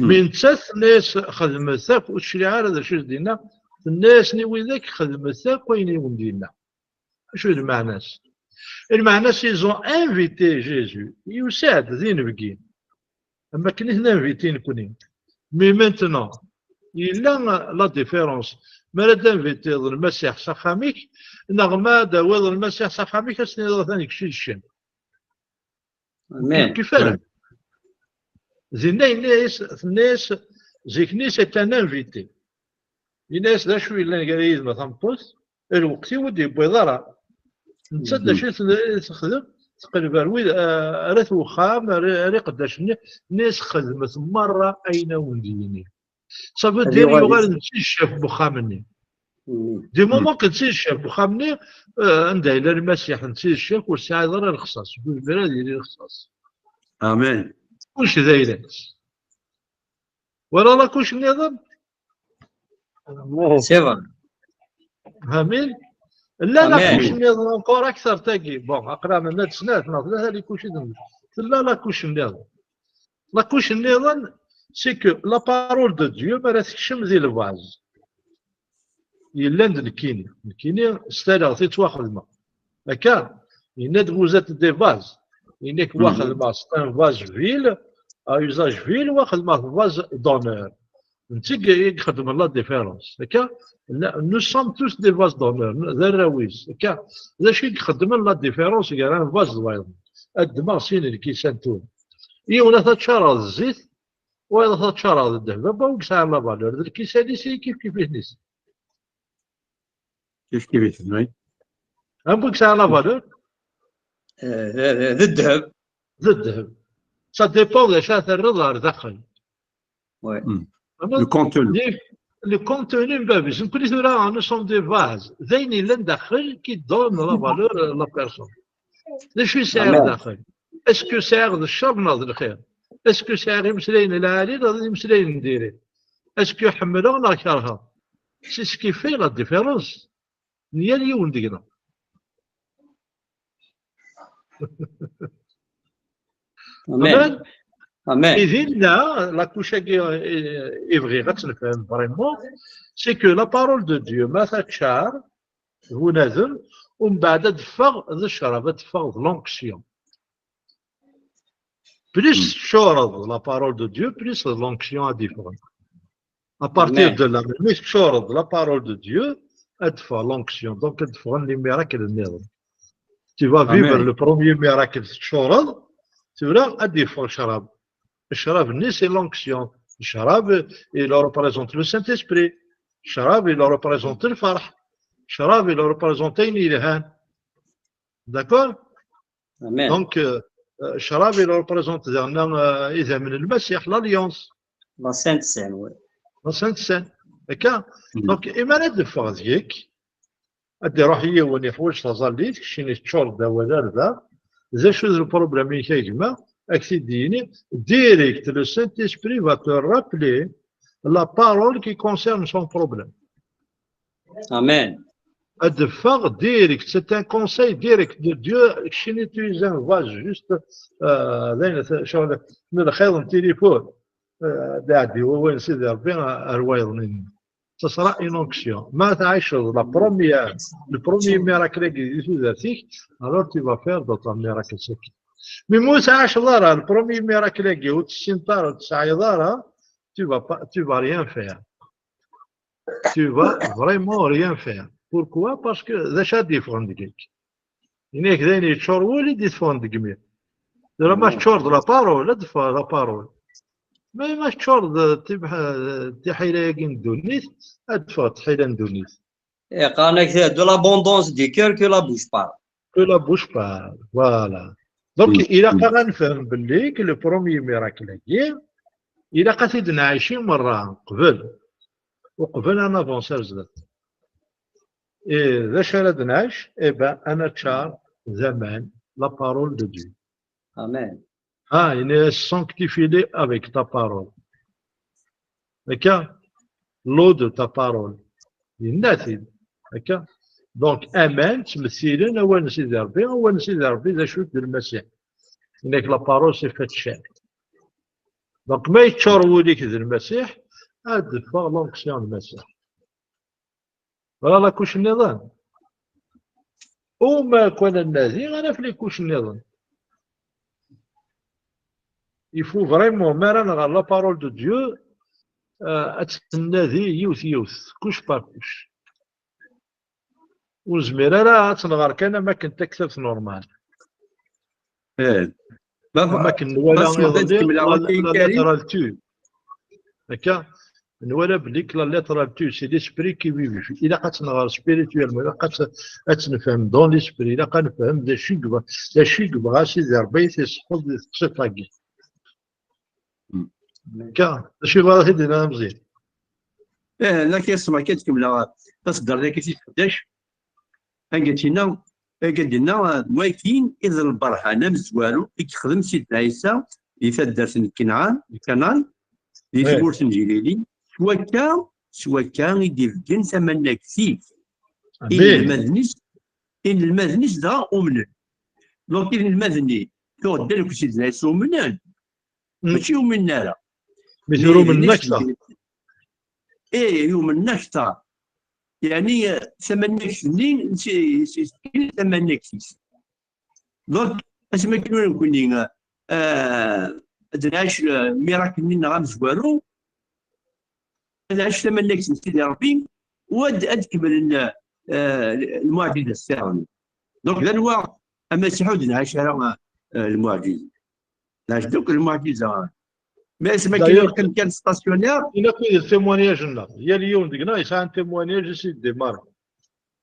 Mi nettat tenna-yas xedmet akk, ur tecliɛ ara d acu i s-d-yenna, tenna-yasen i widak xedmet akk ayen i wen-d-yenna. Acu i d lmeɛna-s? Lmeɛna-s, ils ont invité Jésus, yusa-d d inebgi, am akken i ten-invité nekni. Mais maintenant, yella la différence, ma ara d-invitiḍ Lmasiḥ s axxam-ik, neɣ ma ad d-tawiḍ Lmasiḥ s axxam-ik, ad s-tiniḍ atan kečč d ccan. Amen. Kif ara? Dinna yenna-yas, tenna-yas, zik-nni c'est un invité. Yenna-yas d acu yellan gar yid-m a tameṭṭut, lweqt-iw ur d-yewwiḍ ara. Netta d acu i t- i texdem? Teqleb ar wid, ah, ar at wexxam, ar ar iqeddacen-nni, tenna-yas xedmet merra ayen a wen-d-yini. Ça veut dire yuɣal netta d ccaf n wexxam-nni. Du moment que netta d ccaf n wexxam-nni, euh, anda yella Lmasiḥ netta d ccaf, ur tesɛiḍ ara lexṣaṣ, ur yezmir ad yili lexṣaṣ. Amen. Kullec d ayla-s. Wala la couche nniḍen? C'est vrai. Amin. Llan la Amin. Couche nniḍen encore akter tagi. Bon, aql-aɣ nenna-d snat neɣ tlata les couches i d-nemmut. Tella la couche nniḍen. La couche nniḍen, c'est que la parole de Dieu, mi ara tekcem di le vase, yellan d nekkini. Nekkini, s talaɣt i ttwaxedmeɣ. Akka, yenna-d vous êtes des vases. Yenna-k wa xedmeɣ c'est un vase vil, à usage vil, wa xedmeɣ vase d'honneur. Netta i ixedmen la différence. Akka, nous sommes tous des vases d'honneur, d arraw-is. Akka, d acu i ixedmen la différence gar un vase d wayeḍ? Ad ddmeɣ sin lkisan tura. Yiwen ad t-ččareɣ d zzit, wayeḍ ad t-ččareɣ d ddheb. Am wi yesɛan la valeur, d lkisan-is i kif kif-iten. Kif kif-iten, oui. Am wi yesɛan la valeur, Euh, d ddheb. D ddheb. Ça dépend d acu ara terriḍ ɣer daxel. Ouais. Le contenu. Le contenu n bab-is. Nekkni tura, nous sommes des vases. D ayen yellan daxel qui donne la valeur à la personne. D acu i sɛiɣ daxel? Est-ce que sɛiɣ d ccer neɣ d lxir? Est-ce que sɛiɣ imeslayen n lɛali neɣ d imeslayen n diri? Est-ce que ḥemmleɣ neɣ kerheɣ? C'est ce qui fait la différence n yal yiwen deg-neɣ. Amen. Amen. I dinna, la couche-agi i bɣiɣ ad tt-nefhem vraiment, c'est que la parole de Dieu, ma teččar d bunadem, umbeɛd ad d-teffeɣ d ccrab, ad d-teffeɣ d l'onction. Plus teččureḍ la parole de Dieu, plus d l'onction ad d-yeffɣen. À partir de là, mi teččureḍ la parole de Dieu, ad d-teffeɣ l'onction. Donc, ad d-ffɣen les miracles nniḍen. Tu vas vivre le premier miracle, teččureḍ, tura ad d-yeffeɣ ccrab. Ccrab-nni, c'est l'onction. Ccrab, il représente le Saint-Esprit. Ccrab, il représente lferḥ. Ccrab, il représente ayen yelhan. D'accord? Amen. Donc, euh, euh, ccrab, il représente daɣen, euh, idammen n Lmasiḥ, l'alliance. La Sainte Seine, oui. La Sainte Seine. Akka? Donc, imi ara d-teffeɣ deg-k, ad d-iruḥ yiwen, yeḥwaǧ taẓallit, keččini teččureḍ d awal ar da, d acu d lproblème-ik a gma? Ad k-t-id-yini, direct, le Saint-Esprit va te rappeler la parole qui concerne son problème. Amen. Ad d-teffeɣ direct, c'est un conseil direct de Dieu, keččini tu es un vase, juste, euh, d ayen, ccɣel n lxiḍ n tilifun. Euh, d aɛeddi wawal n Sidi Rebbi ar wayeḍ-nni. Ça sera une onction. Ma tɛiceḍ la première, le premier miracle-agi di tudert-ik, alors tu vas faire d'autres miracles. Mais ma ur tɛiceḍ ara le premier miracle-agi, ur tessineḍ ara, ur tesɛiḍ ara, tu vas pas, tu vas rien faire. Tu vas vraiment rien faire. Pourquoi? Parce que d acu ad d-yeffɣen deg-k? Ini-ak d ayen yeččur wul i d-yeffɣen deg imi. Tura ma teččureḍ la parole, ad d-teffeɣ la parole. Mais ma teččureḍ tib-, tiḥila-agi n ddunit, ad d-teffeɣ tḥila n ddunit. Qqaren-ak de l'abondance du cœur que la bouche parle. Que la bouche parle, voilà. Donc, il a quand même fait un belli que le premier miracle-agi, il a quand même نعيشي مرة قبل، وقبل أن نافونسي ار زدت. Et d acu ara d-nɛic? Eh ben, أنا تشار زمان la parole de Dieu. Amen. Ah, il est sanctifié avec ta parole. Akka, l'eau de ta parole. Yenna-t-id. Akka. Donc, aman ttmethilen awal n Sidi Ṛebbi, awal n Sidi Ṛebbi d acu? D Lmasiḥ. Yenna-k la parole s'est faite chair. Donc, ma yeččur wul-ik d Lmasiḥ, ad d-teffeɣ l'onction n Lmasiḥ. Voilà la couche nniḍen. Uma kan ad nadi, ara f les couches nniḍen. Il faut vraiment, mi ara nɣer la parole de Dieu, euh, ad tt-nadi yiwet yiwet, couche par couche. Ur nezmir ara ad tt-nɣer kan am akken taktabt normal. Eh. Am akken nwala iḍelli, la, la lettre elle tue. Akka, nwala belli que la lettre elle tue, c'est l'esprit qui vivifie. Ilaq ad tt-nɣer spirituellement, ilaq ad tt-, ad tt-nefhem dans l'esprit, ilaq ad nefhem d acu i yebɣa, d acu i yebɣa Sidi Ṛebbi i t-iseḥfeḍ di teqsiṭ-agi. Akka, d acu i bɣa ad t-id-iniɣ a Meẓyan? Eh, la question-agi ad kemmleɣ taṣeddart-agi tis ḥdac. Anga d-yenna, anga d-yenna, d wakin i d lberhan amezwaru i yexdem Sidna Ɛisa di taddart n Kanɛan, Kanaan, di tmurt n Jilili, s wakka, s wakka i d-ibeggen tamannagt-is. Inelmaden-is, inelmaden-is dɣa umnen. Donc, inelmaden-nni, tuɣ ddan akked Sidna Ɛisa umnen, mačči uminen ara. Mais ur umnen akteṛ. Eh, umnen akteṛ. Yeɛni, eh, tamannagt-nni, si, si, si, tamannagt-is. Donc, asmi akken ur nekkni, eh, ad nɛic, eh, miracle-nni-nneɣ amezwaru, ad nɛic tamannagt n Sidi Ṛebbi, u ad, ad kemmlen, eh, lmuɛǧizat s tiɣmi. Donc, d anwa amasiḥi ur d-nɛic ara, eh, lmuɛǧiza? Nɛic akk lmuɛǧiza. Mais asmi akken ur neqqim kan stationnaire. Ilaq wid d témoignage-nneɣ. Yal yiwen deg-neɣ yesɛa un témoignage i s-yeddimaren.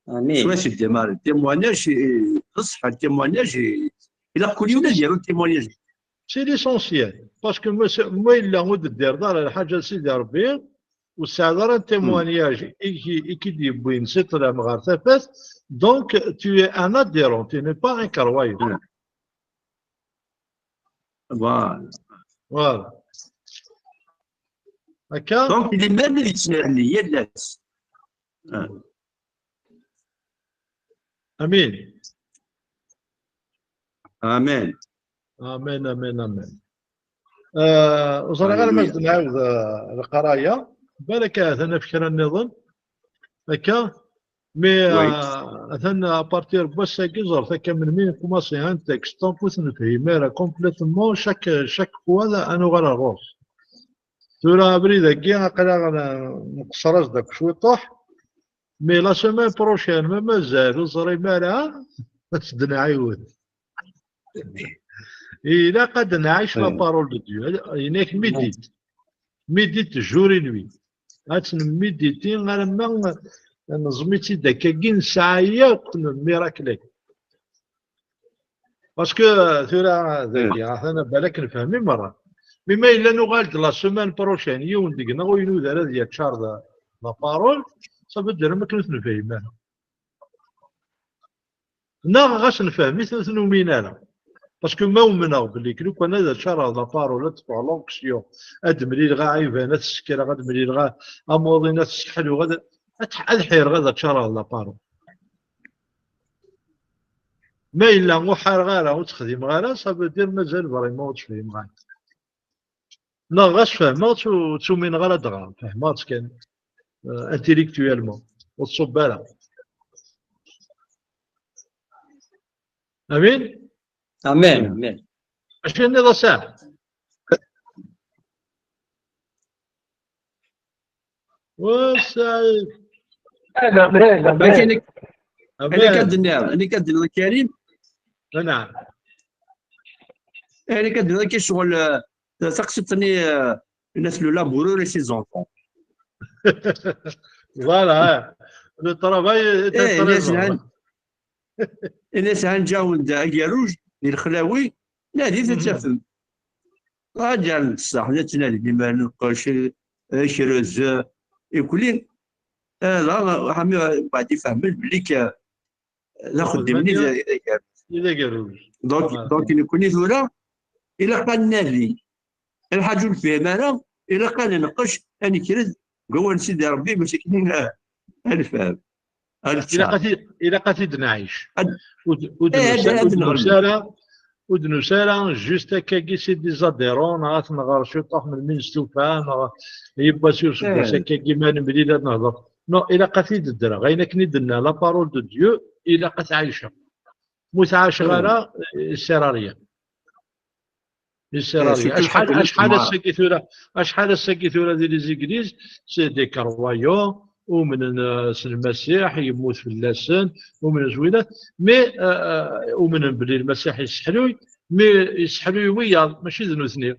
Amin. Soit c'est démarré. Témoignage, eh, d ṣṣeḥ, témoignage, eh, ilaq kul yiwen ad yaru témoignage. C'est l'essentiel. Parce que ma, ma yella ur d-teddireḍ ara lḥaǧa n Sidi Ṛebbi, ur tesɛiḍ ara témoignage i, i, i k-id-yewwin si ṭṭlam ɣer tafat, donc tu es un adhérent, tu n'es pas un croyant. Voilà. Voilà. Akka? Donc, liman ad yettnerni yal ass. Amin. Amin. Amin, amin, amin. Euh, ur ẓriɣ ara ma ad nɛawed, euh, leqraya. Balak ahat ad naf kra nniḍen. Akka. Mais, euh, atan à partir n wass-agi, ẓret akka melmi nkumaṣi un texte, tant ur t-nefhim ara complètement, chaque, chaque fois, ad nuɣal ar ɣur-s. Tura abrid-agi, aql-aɣ n-, nqeṣṣer-as-d akk cwiṭuḥ. Mais la semaine prochaine, ma mazal ur ẓrim ara, ad s-d-nɛiwed. Ilaq ad nɛic la parole de Dieu. Yenna-k médite. Médite jour et nuit. Ad tt-nméditi alamma neẓmi-tt-id akkagi, nesɛa yakk miracle-agi. Parce que tura dagi, atan balak nefhem i merra. Mi ma yella nuɣal-d la semaine prochaine, yiwen deg-neɣ ur inuda ara ad yaččar la parole, ça veut dire am akken ur t-nefhim ara. Neɣ ɣas nefhem-it, ur t-numin ara. Parce que ma umneɣ belli lukan ad ččareɣ la parole, ad teffeɣ l'onction, ad d-mlileɣ aɛiban, ad t-ssekreɣ, ad d-mlileɣ amuḍin, ad t-sseḥluɣ, ad, ad, ad ḥireɣ ad ččareɣ la parole. Ma yella ur ḥareɣ ara, ur ttxedimeɣ ara, ça veut dire mazal vraiment ur ttfehmeɣ ara. Neɣ ɣas fehmeɣ-tt, ur ttumineɣ ara dɣa, fehmeɣ-tt kan, euh, intellectuellement, ur tṣubb ara. Amin? Amin, amin. Acu tenniḍ a Saɛid? Wa Saɛid. Amek ad d-nniɣ, amek ad d-nniɣ Karim? Naɛam. Amek ad d-nniɣ akka ccɣel, eh, taqsiṭ-nni, eh, n at le laboureur et ses enfants. Voilà, hein. Le travail est intéressant. Ini-as ǧǧawen-d agerruj di lexlawi, Nadi-t ad tafem. Ɣaǧer n ṣṣeḥ, la ttnadin iman nqec, eh, krez, eh, ikuli. Eh, dɣa, ḥami, mbeɛd ifehmen belli k-, d axeddim-nni d, d agerruj. D agerruj. Donc, donc, nekkni tura, ilaq ad nadi. Lḥaǧa ur nefhim ara, ilaq ad nenqec, ad nekred deg wawal n Sidi Ṛebbi, bac akken ad, ad nefhem. Ad ilaq ad t-, ilaq ad t-id-nɛic. Ad, ur d-, ur eh, d-nusa-, ad, ur d-nusa ara, ur d-nusa ara, juste akkagi si des adhérents, neɣ ad t-nɣer ciṭuḥ melmi nestufa, neɣ yiwwas i useggas akkagi ma nemlil ad nehder. Non, ilaq ad t-id-ddreɣ. Ayen akken i d-tenna la parole de Dieu, ilaq ad t-ɛiceɣ. Mu tɛaceɣ ara, eh, sert à rien. Yessir. Eh, Ṛebbi. Surtout acḥal, lḥaǧa acḥal ass-agi tura, acḥal ass-agi tura di les églises, c'est des croyants, umnen, euh, s Lmasiḥ, yemmut fell-asen, umnen s wilat, mais, euh, euh, umnen belli Lmasiḥ yesseḥluy, mais yesseḥluy wiyaḍ, mačči d nutni.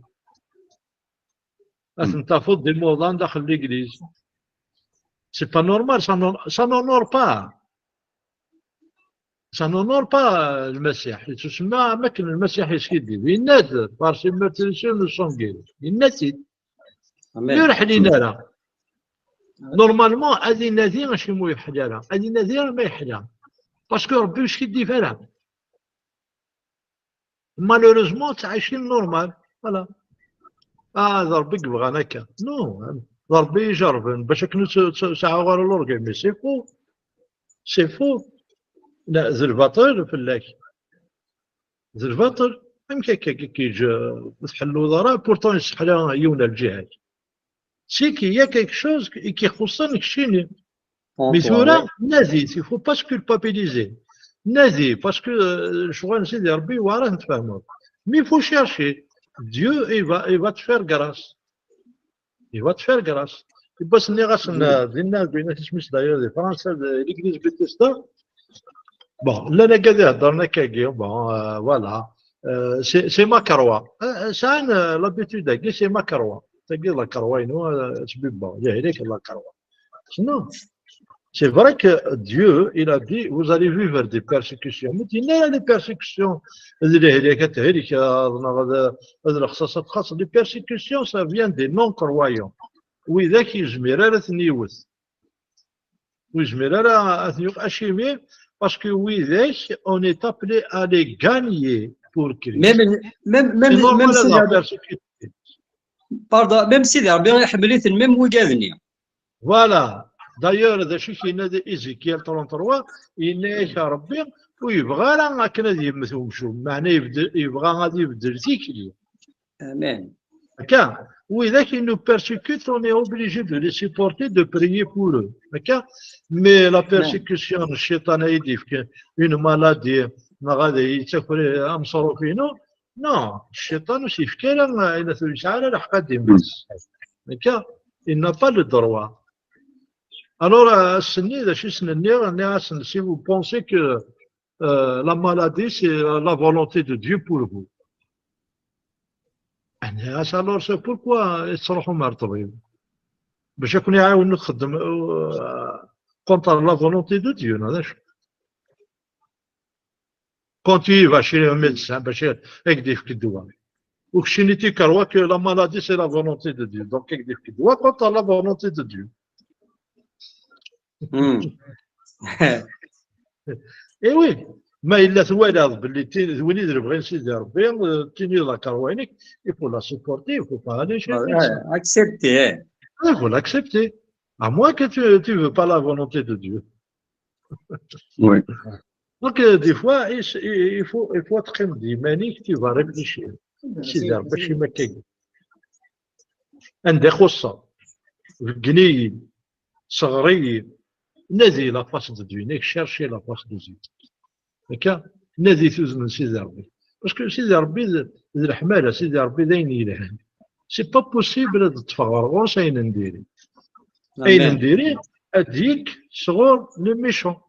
Ad ten-tafeḍ d imuḍan daxel l'église. C'est pas normal, ça n'hon-, ça n'honore pas. Ça n'honore pas Lmasiḥ. Yettusemma am akken Lmasiḥ yeskiddib. Yenna-d, par ses meurtrissures nous sommes guéris. Yenna-t-id. Amen. Ur ḥlin ara. Normalement, ad inadi acimi ur yeḥli ara. Ad inadi arma yeḥla. Parce que Ṛebbi ur yeskiddib ara. Malheureusement, ttɛicin normal. Voilà. Ah, d Ṛebbi i yebɣan akka. Non, d Ṛebbi i ijerrben bac akken ur tt-, tt-, sɛuɣ ara l'orgueil. Mais c'est faux. C'est faux. La, d lbaṭel fell-ak. D lbaṭel. Amek akka i k-yeǧǧa ur tḥelluḍ ara? Pourtant yesseḥla yiwen ar lǧiha-k. C'est qu'il y a quelque chose qui, qui ixuṣṣen keččini. Mais tura, nadi, il faut pas se culpabiliser. Nadi, parce que, euh, lecɣal n Sidi Ṛebbi yewɛer ad t-tfehmeḍ. Mais il faut chercher. Dieu, il va, il va te faire grâce. Il va te faire grâce. Yiwwas nniɣ-asen, euh, dinna, dinna tisem-is d'ailleurs di Fransa, de l'église Bethesda. Bon, llan akka d iheddren akkagi, bon, euh, voilà. Euh, c'est, c'est ma croix. Euh, sɛan, euh, l'habitude-agi, c'est ma croix. Tagi d la croix-inu, euh, ttbibbeɣ, d ahrik la croix. Non. C'est vrai que Dieu, il a dit, vous allez vivre des persécutions. Mais il y a des persécutions. D lehlak, ad tehlek, euh, neɣ d, d lexṣaṣ ad txaṣ. Les persécutions, ça vient des non-croyants. Widak yezmir ara ad ten-iwet. Ur yezmir ara ad ten-yuɣ. Acimi? Parce que widak, on est appelé à les gagner pour Christ. Même, même, même, c'est normal, même Sidi Ṛebbi, pardon, même Sidi Ṛebbi iḥemmel-iten, même wigad-nni. Voilà. D'ailleurs, d acu i k-yenna di Ézéchiel trente-trois, yenna-yak Ṛebbi, ur yebɣi ara akken ad yemmet umcum, meɛna yebd-, yebɣa ad ibeddel tikli. Amen. Akka, widak qui nous persécutent, on est obligé de les supporter, de prier pour eux. Akka, mais la persécution, cciṭan ad yi-d-yefk une maladie, neɣ ad yi-d-yefk ameṣruf-inu, non, cciṭan ur s-yefki ara ayen ur yesɛi ara lḥeqq ad d-yemmet. Akka, il n'a pas le droit. Alors, euh, ass-nni, d acu i sen-nniɣ? Nniɣ-asen, si vous pensez que euh, la maladie, c'est la volonté de Dieu pour vous. Nniɣ-as, alors, c'est pourquoi i tettruḥum ar ṭṭbib? Bac ad ken-iɛawen ad txeddem, euh, contre la volonté de Dieu, neɣ d acu? Quand tu y vas chez un médecin, bac ad k-d-yefk ddwa. U keččini tu crois que la maladie, c'est la volonté de Dieu. Donc, ad k-d-yefk ddwa contre la volonté de Dieu. Hmm. Eh oui, ma yella twalaḍ belli ti-, d win i d lebɣi n Sidi Ṛebbi, eh, tiniḍ la croix-inek, il faut la supporter, il faut pas aller chez le médecin. Accepter, eh. Il faut l'accepter. À moins que tu, tu veux pas la volonté de Dieu. Oui. Donc, euh, des fois, il, il, il faut, il faut être comme des maniques, tu vas réfléchir. Sidi Ṛebbi, acu ma akka. Anda ixuṣṣeɣ? Beggen-iyi, sɣer-iyi, nadi la face de Dieu, nek chercher la face de Dieu. Akka, nadi tudem n Sidi Ṛebbi. Parce que Sidi Ṛebbi d, d leḥmala, Sidi Ṛebbi d ayen yelhan. C'est pas possible ad ṭṭfeɣ ɣer ɣur-s ayen n diri. Amen. Ayen n diri, ad d-yekk sɣur le méchant.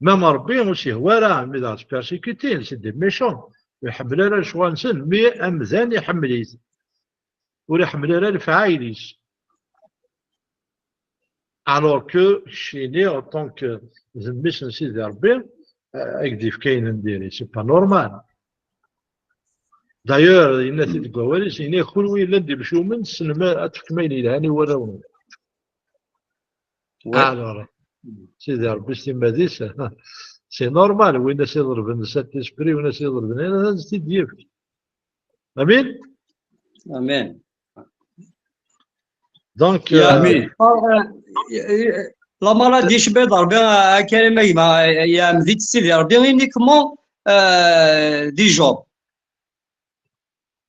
Même Ṛebbi ur s-yehwa ara, mi d-, persécuter, c'est des méchants. Ur iḥemmel ara lecɣal-nsen, mais amdan iḥemmel-it. Ur iḥemmel ara lefɛayel-is. Alors que keččini, en tant que d mmi-s n Sidi Ṛebbi, eh, ad k-d-yefk ayen n diri. C'est pas normal. D'ailleurs, yenna-t-id deg wawal-is, yenna-yak, kunwi yellan d imcumen, tessnem ad tefkem ayen yelhan i warraw-nwen. Alors, Sidi Ṛebbi s timmad-is, c'est normal, win as iḍelben le Saint-Esprit, win as iḍelben, ad as-t-id-yefk. Amin? Amin. Donc, Ya, euh, euh, la maladie, je peux dire, bien, euh, Karim, euh, il y a un petit Sidi Ṛebbi, uniquement, euh, des gens.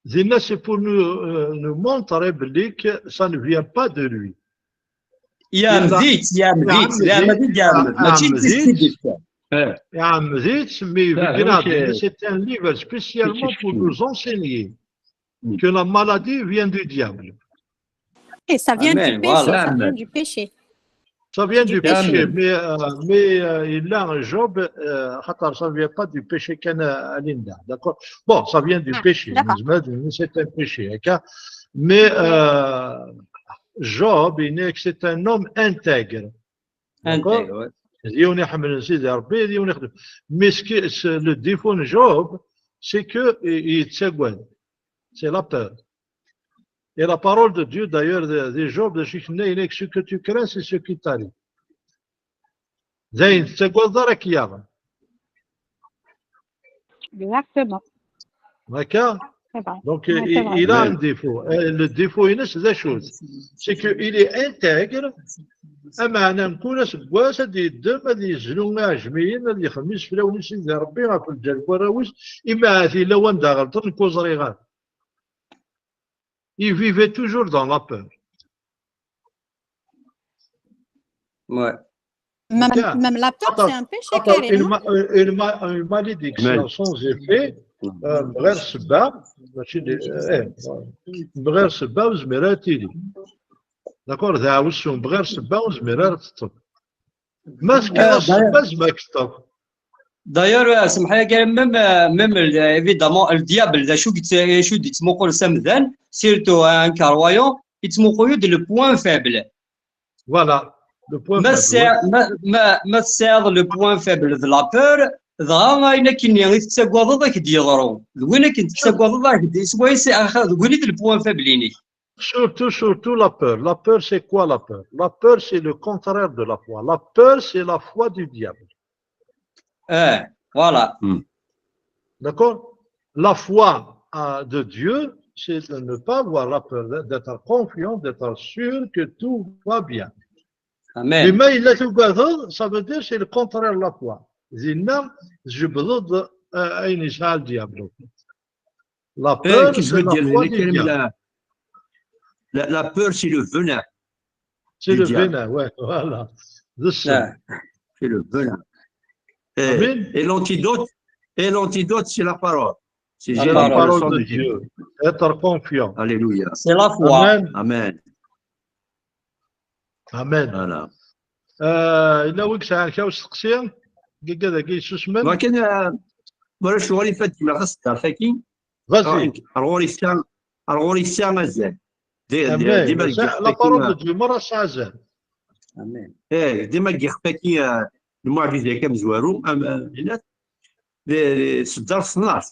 Dinna, c'est pour nous, euh, nous montrer belli que ça ne vient pas de lui. Il y a un petit, il y a un petit, il y a un petit, il y a un petit, il y a un petit. Iɛemmed-itt, mais c'est un livre spécialement pour nous enseigner que la maladie vient du diable. Et ça vient du péché, ça vient du péché. Ça vient du péché, mais, euh, mais euh, il a un Job, euh, ça vient pas du péché, Linda, d'accord? Bon, ça vient du péché, c'est un péché, d'accord? Mais euh, Job, il n'est que c'est un homme intègre. D'accord? D yiwen iḥemmlen Sidi Ṛebbi, d yiwen ixeddem. Mais ce qui, ce, le défaut de Job, c'est que il, il, c'est la peur. Et la parole de Dieu, d'ailleurs, de, de Job, de ce que tu crains, c'est ce qui t'arrive. D ayen tettagadeḍ ara k-yaɣen. Exactement. D'accord? Donc, il, il a un défaut. Le défaut-ines, c'est qu'il est intègre. Ameɛna, mkul aseggas ad yeddem, ad yezlu iɛejmiyen, ad yexdem iseflawen i Sidi Ṛebbi ɣef lǧal n warraw-is, imi ahat yella wanda ɣelṭen, nekk ur ẓriɣ ara. Il vivait toujours dans la peur. Ouais. Même, même la peur, c'est un péché, Karim, une, une, une malédiction sans effet, euh, bɣir ssebba, mačči d, eh, bɣir ssebba ur zmireɣ ad tili. D'accord, d aɛewsu, bɣir ssebba ur zmireɣ ad teṭṭef. Ma tefkiḍ-as ssebba, tezmer ad k-teṭṭef. D'ailleurs, euh, semḥ-iyi, même, euh, même, euh, évidemment, le diable, d acu i d-yettmuqul s amdan, surtout un croyant, yettmuqul-d le point faible. Voilà, le point ma faible. Ma, ma, ma tesɛiḍ le point faible de la peur, dɣa ayen akkenni i tettagadeḍ ad k-d-yeḍru. D win akken tettagadeḍ ad k-d-, swayes, d win i d le point faible-inek. Surtout, surtout la peur. La peur, c'est quoi la peur? La peur, c'est le contraire de la foi. La peur, c'est la foi du diable. Eh, voilà. D'accord? La foi, euh, de Dieu, c'est de ne pas avoir la peur, d'être confiant, d'être sûr que tout va bien. Amen. Mais ma yella tugadeḍ, ça veut dire c'est le contraire de la foi. Dinna, tjebdeḍ, euh, ayen yesɛa le diable. La peur, c'est la foi du diable. La, la, la peur, c'est le venin. C'est le venin, ouais, voilà. C'est le venin. Et, et l'antidote, et l'antidote, c'est la parole. C'est la parole de Dieu. Être confiant. Alléluia. C'est la foi. Amen. Amen. Voilà. Yella win yesɛan kra n usteqsi? Dagi yessusmen. Lakin, wala ccɣel i Fatima, ɣas ddart-agi. Vas-y. Ar ɣur-i sa, ar ɣur-i sa azal. Dima la parole de Dieu, merra tesɛa azal. Eh, dima giɣ-t-agi, lmuɛjiza-agi amezwaru, am, am, d, d, s ddaṛ ṣṣenɛet.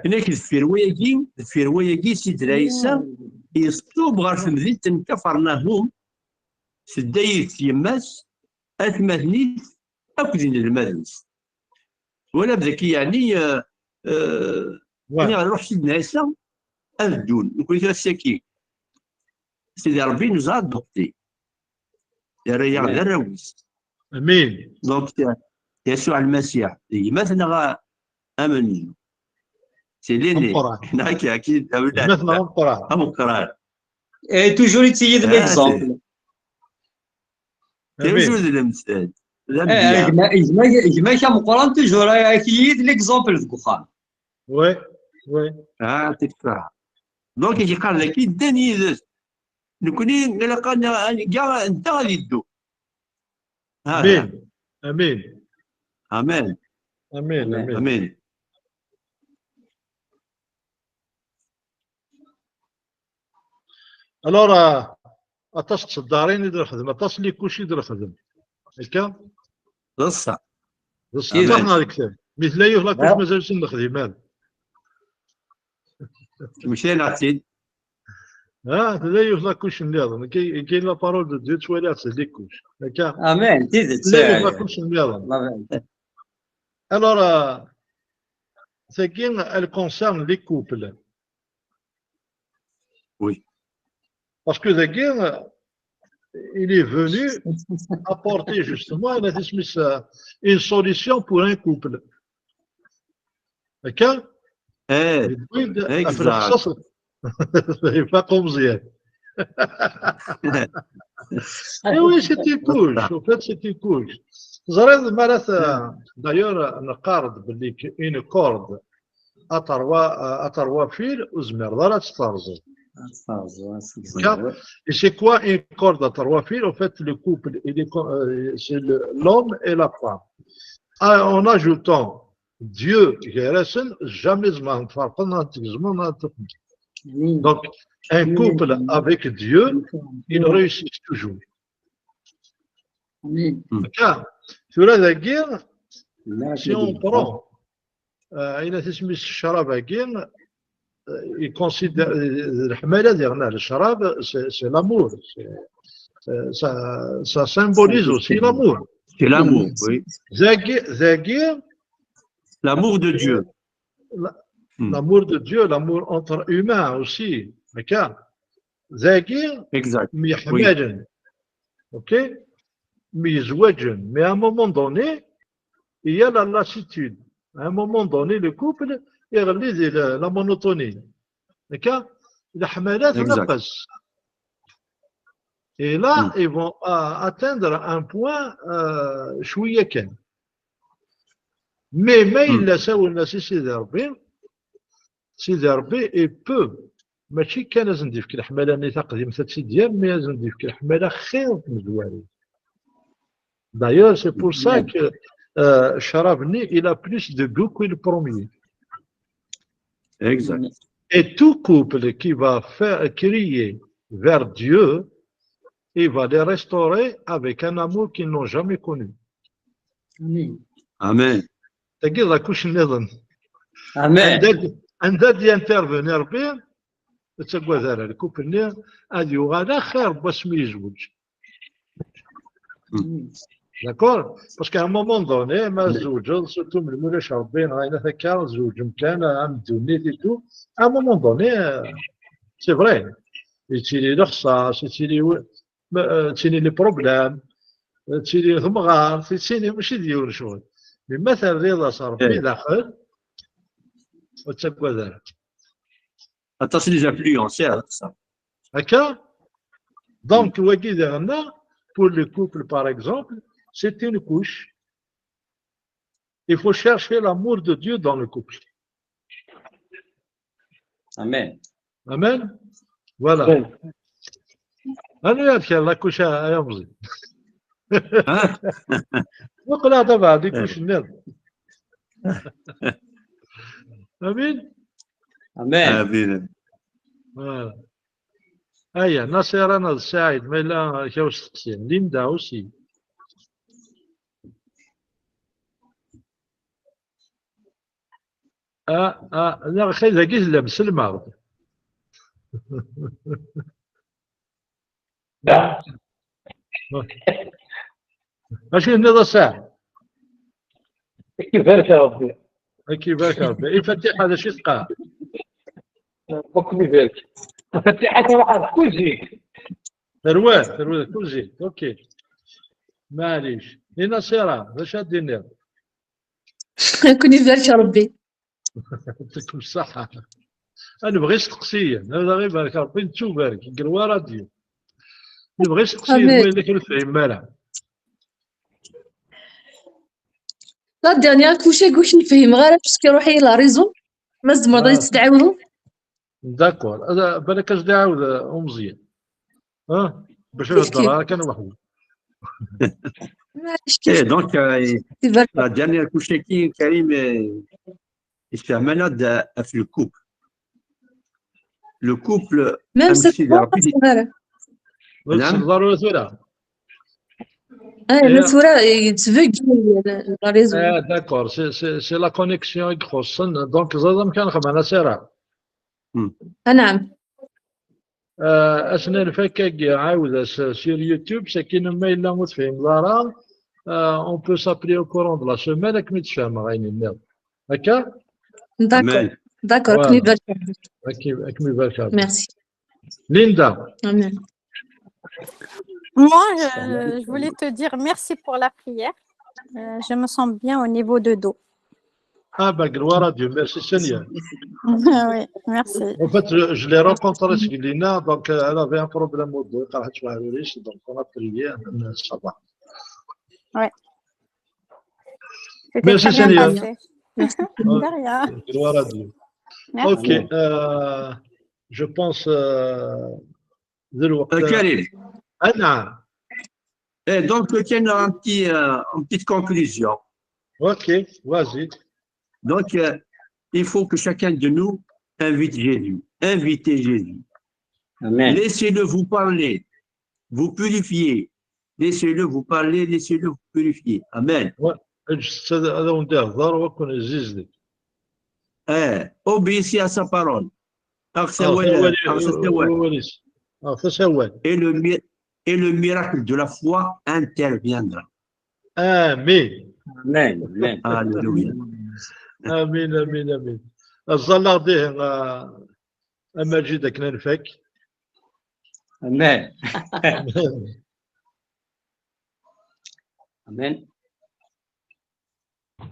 Inek deffir wayagi, deffir wayagi, Sidra Ɛisa yeṣṣub ɣer temdint n Kafarnahum, tedda yid-s yemma-s, atmaten-is, akked inelmaden-is. Twalaḍ dagi, yeɛni, eh, eh, yeɛni ɣer ruḥ Sidna Ɛisa ad ddun. Nekkni tura ass-agi, Sidi Ṛebbi nous a adoptés. Yerra-yaɣ d arraw-is. Amin. Donc, Yasuɛ Lmasiḥ, d gma-tneɣ amenzu. C'est l'aîné. Neɣ akka, akka i d-, gma-tneɣ ameqqran. Ameqqran. Et toujours yetteg-iyi-d l'exemple. Toujours d lemsal. Gma-k ameqqran, toujours yetteg-iyi-d l'exemple deg uxxam. Oui, oui. Ah, c'est ça. Donc, yeqqar dagi, ddan yid-s. Nekkni ilaq ad neg anta ad yeddu. Amin. Amin. Amin. Amin. Amin. Alors, euh, aṭas n tseddarin i d-nexdem, aṭas n likuc i d-nexdem. Akka? D ṣṣeḥ. D ṣṣeḥ. Ruḥen ɣer lektab. Mi tella yiwet la couche mazal ur nexdim ara. Meclan-aɣ-tt-id. Ah, tella yiwet la couche nniḍen. Qui, qui la parole de Dieu, ttwaliɣ-tt di couche. Akka. Amen, d tidet. Tella yiwet la couche nniḍen. La vérité. Alors, euh, c'est qui elle concerne les couples. Oui. Parce que dagi, euh, il est venu apporter justement une, une solution pour un couple. D'accord ? Eh, Yewwi-d exact. ɣef lexṣaṣ. Ifaq umeẓyan. Eh oui, c'est une couche. En fait, c'est une couche. Teẓriḍ, mi ara t-, d'ailleurs, neqqar-d belli une corde à trois, à trois fils, ur zmireḍ ara ad tt-terẓeḍ. Et c'est quoi une corde à trois fils ? En fait, le couple, il est co-, euh, c'est le- l'homme et la femme. Ah, en ajoutant Dieu, gar-asen, jamais zemren ad ferqen, ad tt-gezmen, ad tt-, donc, un couple avec Dieu, il réussit toujours. Amen. Akka, tura dagi, si on prend, euh, ayen isem-is ccrab-agi, euh, il considère, euh, leḥmala diɣen, le ccrab, c'est c'est l'amour. C'est- euh, ça, ça symbolise aussi l'amour. C'est l'amour, oui. Dagi, dagi, L'amour de Dieu. la- Hmm. L'amour de Dieu, l'amour entre humains aussi. Akka. Dagi, Exact. myeḥmalen. Ok ? Myezwaǧen. Mais à un moment donné, il y a la lassitude. À un moment donné, le couple, iɣelli di la, la monotonie. Akka, leḥmala Exact. tneqqes. Et là, Hmm. ils vont euh, atteindre un point euh, cwiya kan. Mais ma Hmm. yella sawlen-as i Sidi Rebbi, Sidi Rebbi, il peut, mačči kan ad sen-d-yefk leḥmala-nni taqdimt ad tt-id-yerr, mais ad sen-d-yefk leḥmala xir tmezwarin. D'ailleurs, c'est pour ça que euh, ccrab-nni, il a plus de goût que le premier. Exact. Et tout couple qui va faire crier vers Dieu, il va les restaurer avec un amour qu'ils n'ont jamais connu. Amen. Amen. Tagi d la couche nniḍen. Amen. Anda d- anda d-intervenir Rebbi, ur ttagad ara, le couple-nni ad yuɣal axir n wasmi yezweǧ. D'accord ? Parce qu'à un moment donné, ma tzewǧeḍ, surtout melmi ulac Rebbi, neɣ ayen akka, tzewǧem kan, am ddunit et tout, à un moment donné, euh, c'est vrai, yettili lexṣaṣ, yettili, ma, euh, yettili les problèmes, yettili temɣart, yettili mačči d yiwen ccɣel. Mais ma terriḍ-as Rebbi daxel, ur ttagad ara. Aṭas n les influences, ça. Akka. Donc, wagi diɣen, pour le couple, par exemple, c'est une couche. Il faut chercher l'amour de Dieu dans le couple. Amen. Amen. Voilà. Anu ad kal la couche à Yamzi. Muqel-aɣ-d abeɛdi kuc nniḍen. Amin. Amen. Amin. Voilà. Aya, Nasira neɣ d Saɛid, ma yella kra usteqsi. Linda aussi. Ah, ah, neɣ xi dagi tellam, selmeɣ-d. Acu tenniḍ a Saɛid? Ad k-ibarek Rebbi. Ad k-ibarek Rebbi. I Fatiḥa d acu i teqqar? Ad ken-ibarek. Fatiḥa truḥ ar kuzik. Terwel, terwel kuzik. Ok. Maɛlic. I Nasira, d acu ad d-tiniḍ? Ad ken-ibarek Rebbi. Yɛṭikum ṣṣeḥḥa. Ad nebɣi isteqsiyen. Ad aɣ-ibarek Rebbi, nettubarek deg lwaradyu. Nebɣi isteqsiyen, Amin. Ma yella kra ur tefhimem ara. La dernière couche, ur k-fhimeɣ ara, parce que iruḥ-iyi la réseau. Ma tzemreḍ ad Ah. yi-tt-tɛiwdeḍ? D'accord. Hada, balak ad s-d-iɛawed, uh, umeẓyan. Ah, bac ad Qu'est-ce heddeṛ que- ara kan weḥd-i. Maɛlic, Eh, donc, euh, ibarek. La dernière couche-agi, Karim, euh, yessefhem-aneɣ-d ɣef le couple. Le couple, Même am cette Sidi fois, Rebbi, pas mal. Ur Naam. tselleḍ ara ula tura. Ah, Eh. la tura, yettbeggi la réseau. Ah, d'accord, c'est, c'est, c'est la connexion i ixuṣṣen. Donc, ẓriḍ amek ara nexdem, a Nasira? Ah, naam. Euh, ass-nni n lfakka-agi, ɛawed-as sur YouTube, sakin ma yella ur tefhimeḍ ara, euh, on peut s'appeler au courant de la semaine, ad kem-id-sfehmeɣ ayen nniḍen. Akka? D'accord. D'accord. Voilà. Ad kem-ibarek Rebbi. Merci. Linda. Amen. Moi, euh, je voulais te dire merci pour la prière. Euh, je me sens bien au niveau de dos. Ah, bah, gloire à Dieu. Merci Seigneur. Oui, merci. En fait, je, je l'ai rencontrée, Lina, donc euh, elle avait un problème au dos, donc on a prié, ça va. Ouais. Merci Seigneur. De rien. Gloire à Dieu. Merci. Ok, euh, je pense euh, de l'heure. Euh, Karim. Anna. Et donc, je tiens un petit, euh, une petite conclusion. Ok, vas-y. Donc, euh, il faut que chacun de nous invite Jésus. Invitez Jésus. Amen. Laissez-le vous parler, vous purifier. Laissez-le vous parler, laissez-le vous purifier. Amen. Ad awen-d-ihḍer, ad ken-issizdeg. Eh, obéissez à sa parole. Aɣet awal, aɣet awal. Aɣet awal. Et le, mi- et le miracle de la foi interviendra. Amin. Amen. Amen. Alléluia. Amin, amin, amin. Aẓalaɣ dihin a Maǧid akken ad nfak. Amen. Amen.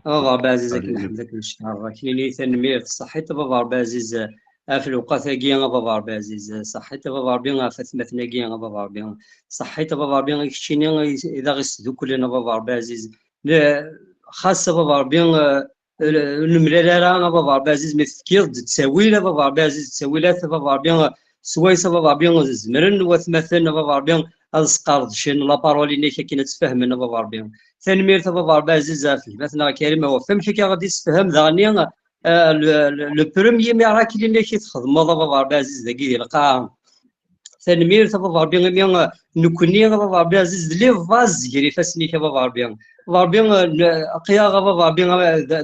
A baba Ɛziz, akken nḥemmd-ak, neckeṛ-ak, nini tanemmirt, ṣaḥit a baba Ṛebbi Ɛziz ɣef lewqat-agi, a baba Ṛebbi Ɛziz, ṣaḥit a baba Ṛebbi ɣef atmaten-agi, a baba Ṛebbi, ṣaḥit a baba Ṛebbi i keččini i d aɣ-isduklen a baba Ṛebbi Ɛziz, xas a baba Ṛebbi ur nemlal ara a baba Ṛebbi Ɛziz, mi tefkiḍ-d ttawil a baba Ṛebbi Ɛziz, ttawilat a baba Ṛebbi, swayes a baba Ṛebbi zemren watmaten a baba Ṛebbi ad sqerdcen la parole-inek akken ad tt-fehmen a baba Ṛebbi. Tanemmirt a baba Ṛebbi Ɛziz ɣef gma-tneɣ Karim, ɣef wamek akka ɣ-d-issefhem daɣen le premier miracle-inek i txedmeḍ a baba Ṛebbi Ɛziz dagi di lqaɛa. Tanemmirt a baba Ṛebbi imi nekkni a baba Ṛebbi Ɛziz d les vases gar ifassen-ik a baba Ṛebbi. Baba Ṛebbi aql-aɣ a baba Ṛebbi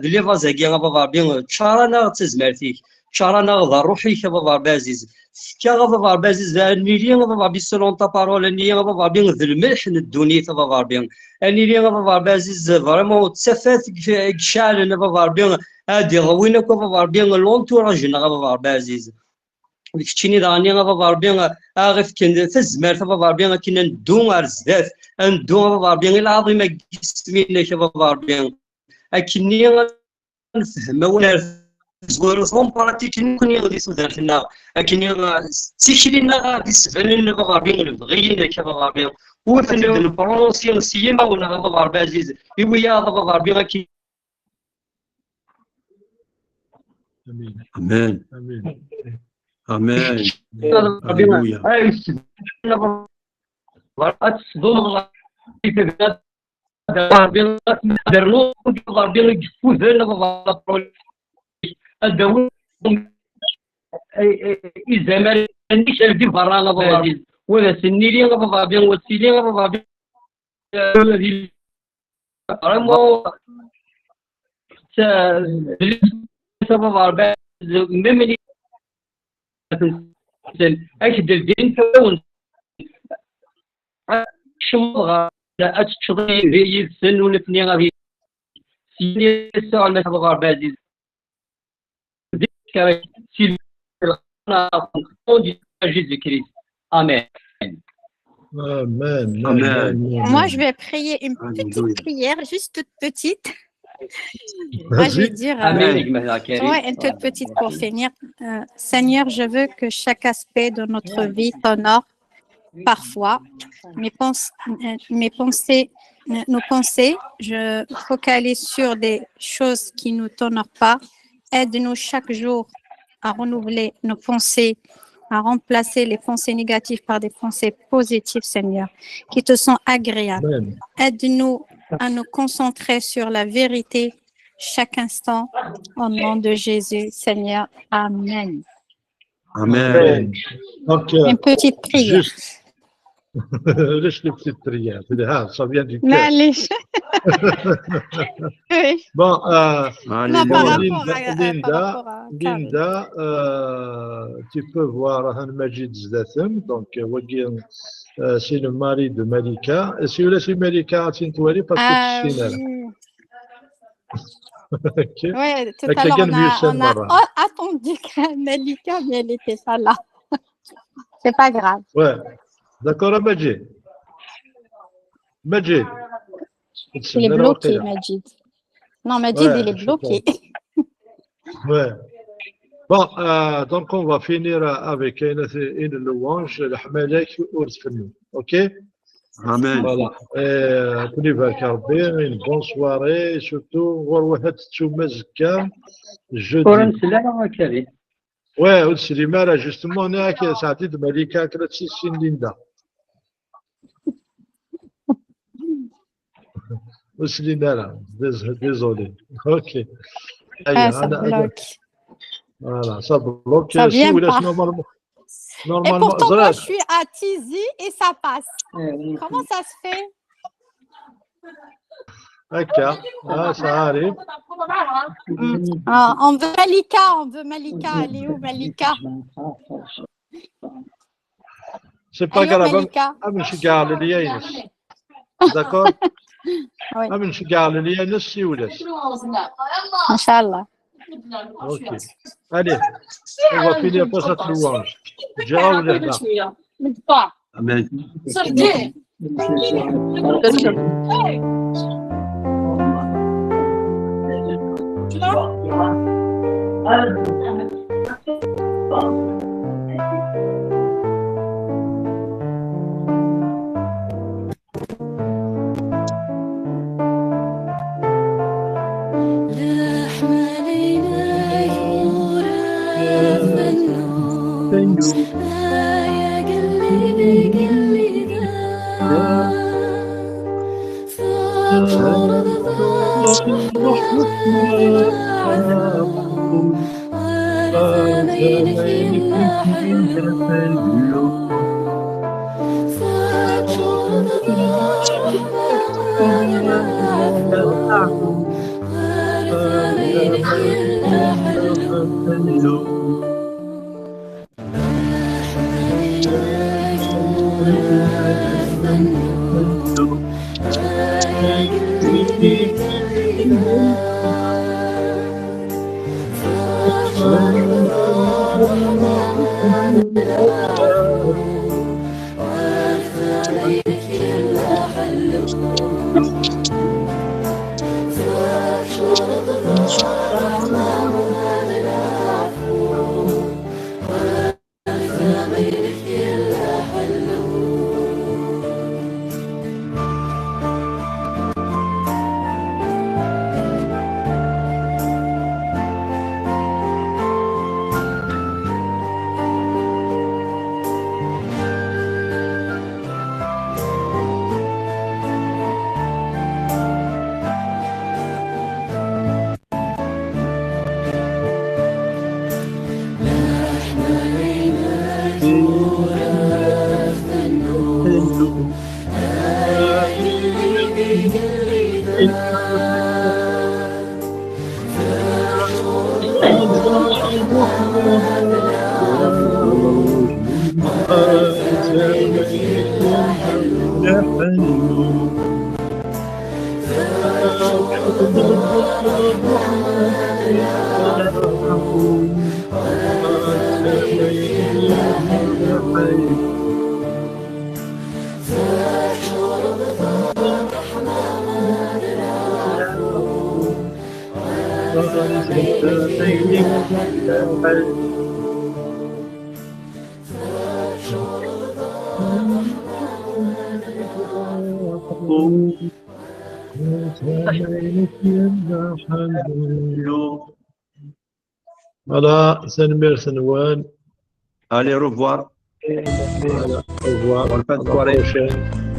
d les vases-agi a baba Ṛebbi, ččar-aneɣ d tazmert-ik. Ččar-aneɣ d ṛṛuḥ-ik a baba Ṛebbi Ɛziz. Fek-aɣ a baba Ṛebbi Ɛziz ad nili a baba Ṛebbi selon ta parole, ad nili a baba Ṛebbi d lmelḥ n ddunit a baba Ṛebbi. Ad nili a baba Ṛebbi Ɛziz vraiment d tafat i iceɛlen a baba Ṛebbi, ad iḍwin akk a baba Ṛebbi l'entourage-nneɣ a baba Ṛebbi Ɛziz. D keččini daɣen a baba Ṛebbi aɣ-ifken tazmert a baba Ṛebbi akken ad neddu ar zdat, ad neddu a baba Ṛebbi i lɛaḍima n yisem-inek a baba Ṛebbi. Akkenni nefhem awal ar tezwara en pratique nekkni di tudert-nneɣ, akkenni d tikli-nneɣ ad d-isbanen a baba Ṛebbi lebɣi-inek a baba Ṛebbi, ur ten-id-nprononsi s yimawen-nneɣ a baba Ṛebbi ɛziz, i wiyaḍ a baba Ṛebbi akken. Amin. Amen. Amin. Amen. Ṛebbi Alléluia. Ay, s-, ad tesdumeḍ Ṛebbi, ad ternuḍ Ṛebbi i yeffuden, ad d-awin izamaren-nnek ar di berra, a baba Ṛebbi, wa d ass-nni, a baba Ṛebbi, wa d tili, a baba Ṛebbi, vraiment, a baba Ṛebbi, même les ak-d-ldin fell-awen. Kecmeḍ ɣer, ad teččeḍ yid-sen u nutni ad syin suɣel ma tebɣa Ṛebbi ɛziz. Si Jésus-Christ. Amen. Amen. Amen. Moi, je vais prier une petite Alléluia. Prière, juste toute petite. Moi, je vais Vas-y. dire, euh, Amen, gma Karim. Ouais, une toute petite pour finir. Euh, Seigneur, je veux que chaque aspect de notre vie t'honore parfois. Mes, pens- euh, mes pensées, euh, nos pensées, je focalise sur des choses qui ne t'honorent pas. Aide-nous chaque jour à renouveler nos pensées, à remplacer les pensées négatives par des pensées positives, Seigneur, qui te sont agréables. Amen. Aide-nous à nous concentrer sur la vérité chaque instant. Au nom de Jésus, Seigneur. Amen. Amen. Donc, euh, Une petite prière. Juste, Ulac les petites prières. Ha, ça vient du cœur. معليش. Oui. Bon, euh, Non, par bon, rapport Linda, à, à- par Linda, rapport à Karim. Linda, euh, tu peux voir Majid Zdatem, donc euh, wagi, euh, c'est le mari de Malika. Et si vous laissez Malika, tu ne vois pas parce que Ah, tu sais là. Oui. Ok. Ouais, tout Avec à les l'heure, gars on mieux a, c'est on a marrant. a- attendu que Malika, mais elle n'était pas là. C'est pas grave. Ouais. D'accord, Majid. Majid. Il est bloqué, Majid. Non, Majid, Ouais, il est je bloqué. Ouais. Bon, euh, donc on va finir avec une, une louange, le Hamalek ou le Fennou. Ok ? Amen. Voilà. Euh, كل يبارك ربي, une bonne soirée, surtout, ur waḥed ttumazekka, jeudi. Ur nsell ara a Karim. Ouais, ur teslim ara, justement, nekk, Saɛid d Malika, akka la ttissin Linda. Ur slin ara, dés- désolé. Ok. Ah, ça bloque. Voilà, ça bloque. Ça vient pas. Normalement, Et normalement, pourtant, moi, ẓriɣ. Je suis à Tizi et ça passe. Comment ça se fait ? Akka. Ah, ça arrive. Ah, on veut Malika, on veut Malika. Elle est où, Malika ? C'est pas grave. Malika. D'accord ? Oui. Inchallah. Ok. Allez, on va finir par cette louange. Amen. Voilà, tanemmirt-nwen. Allez, au revoir. Voilà, au revoir. Bonne fin de À la soirée. Prochaine.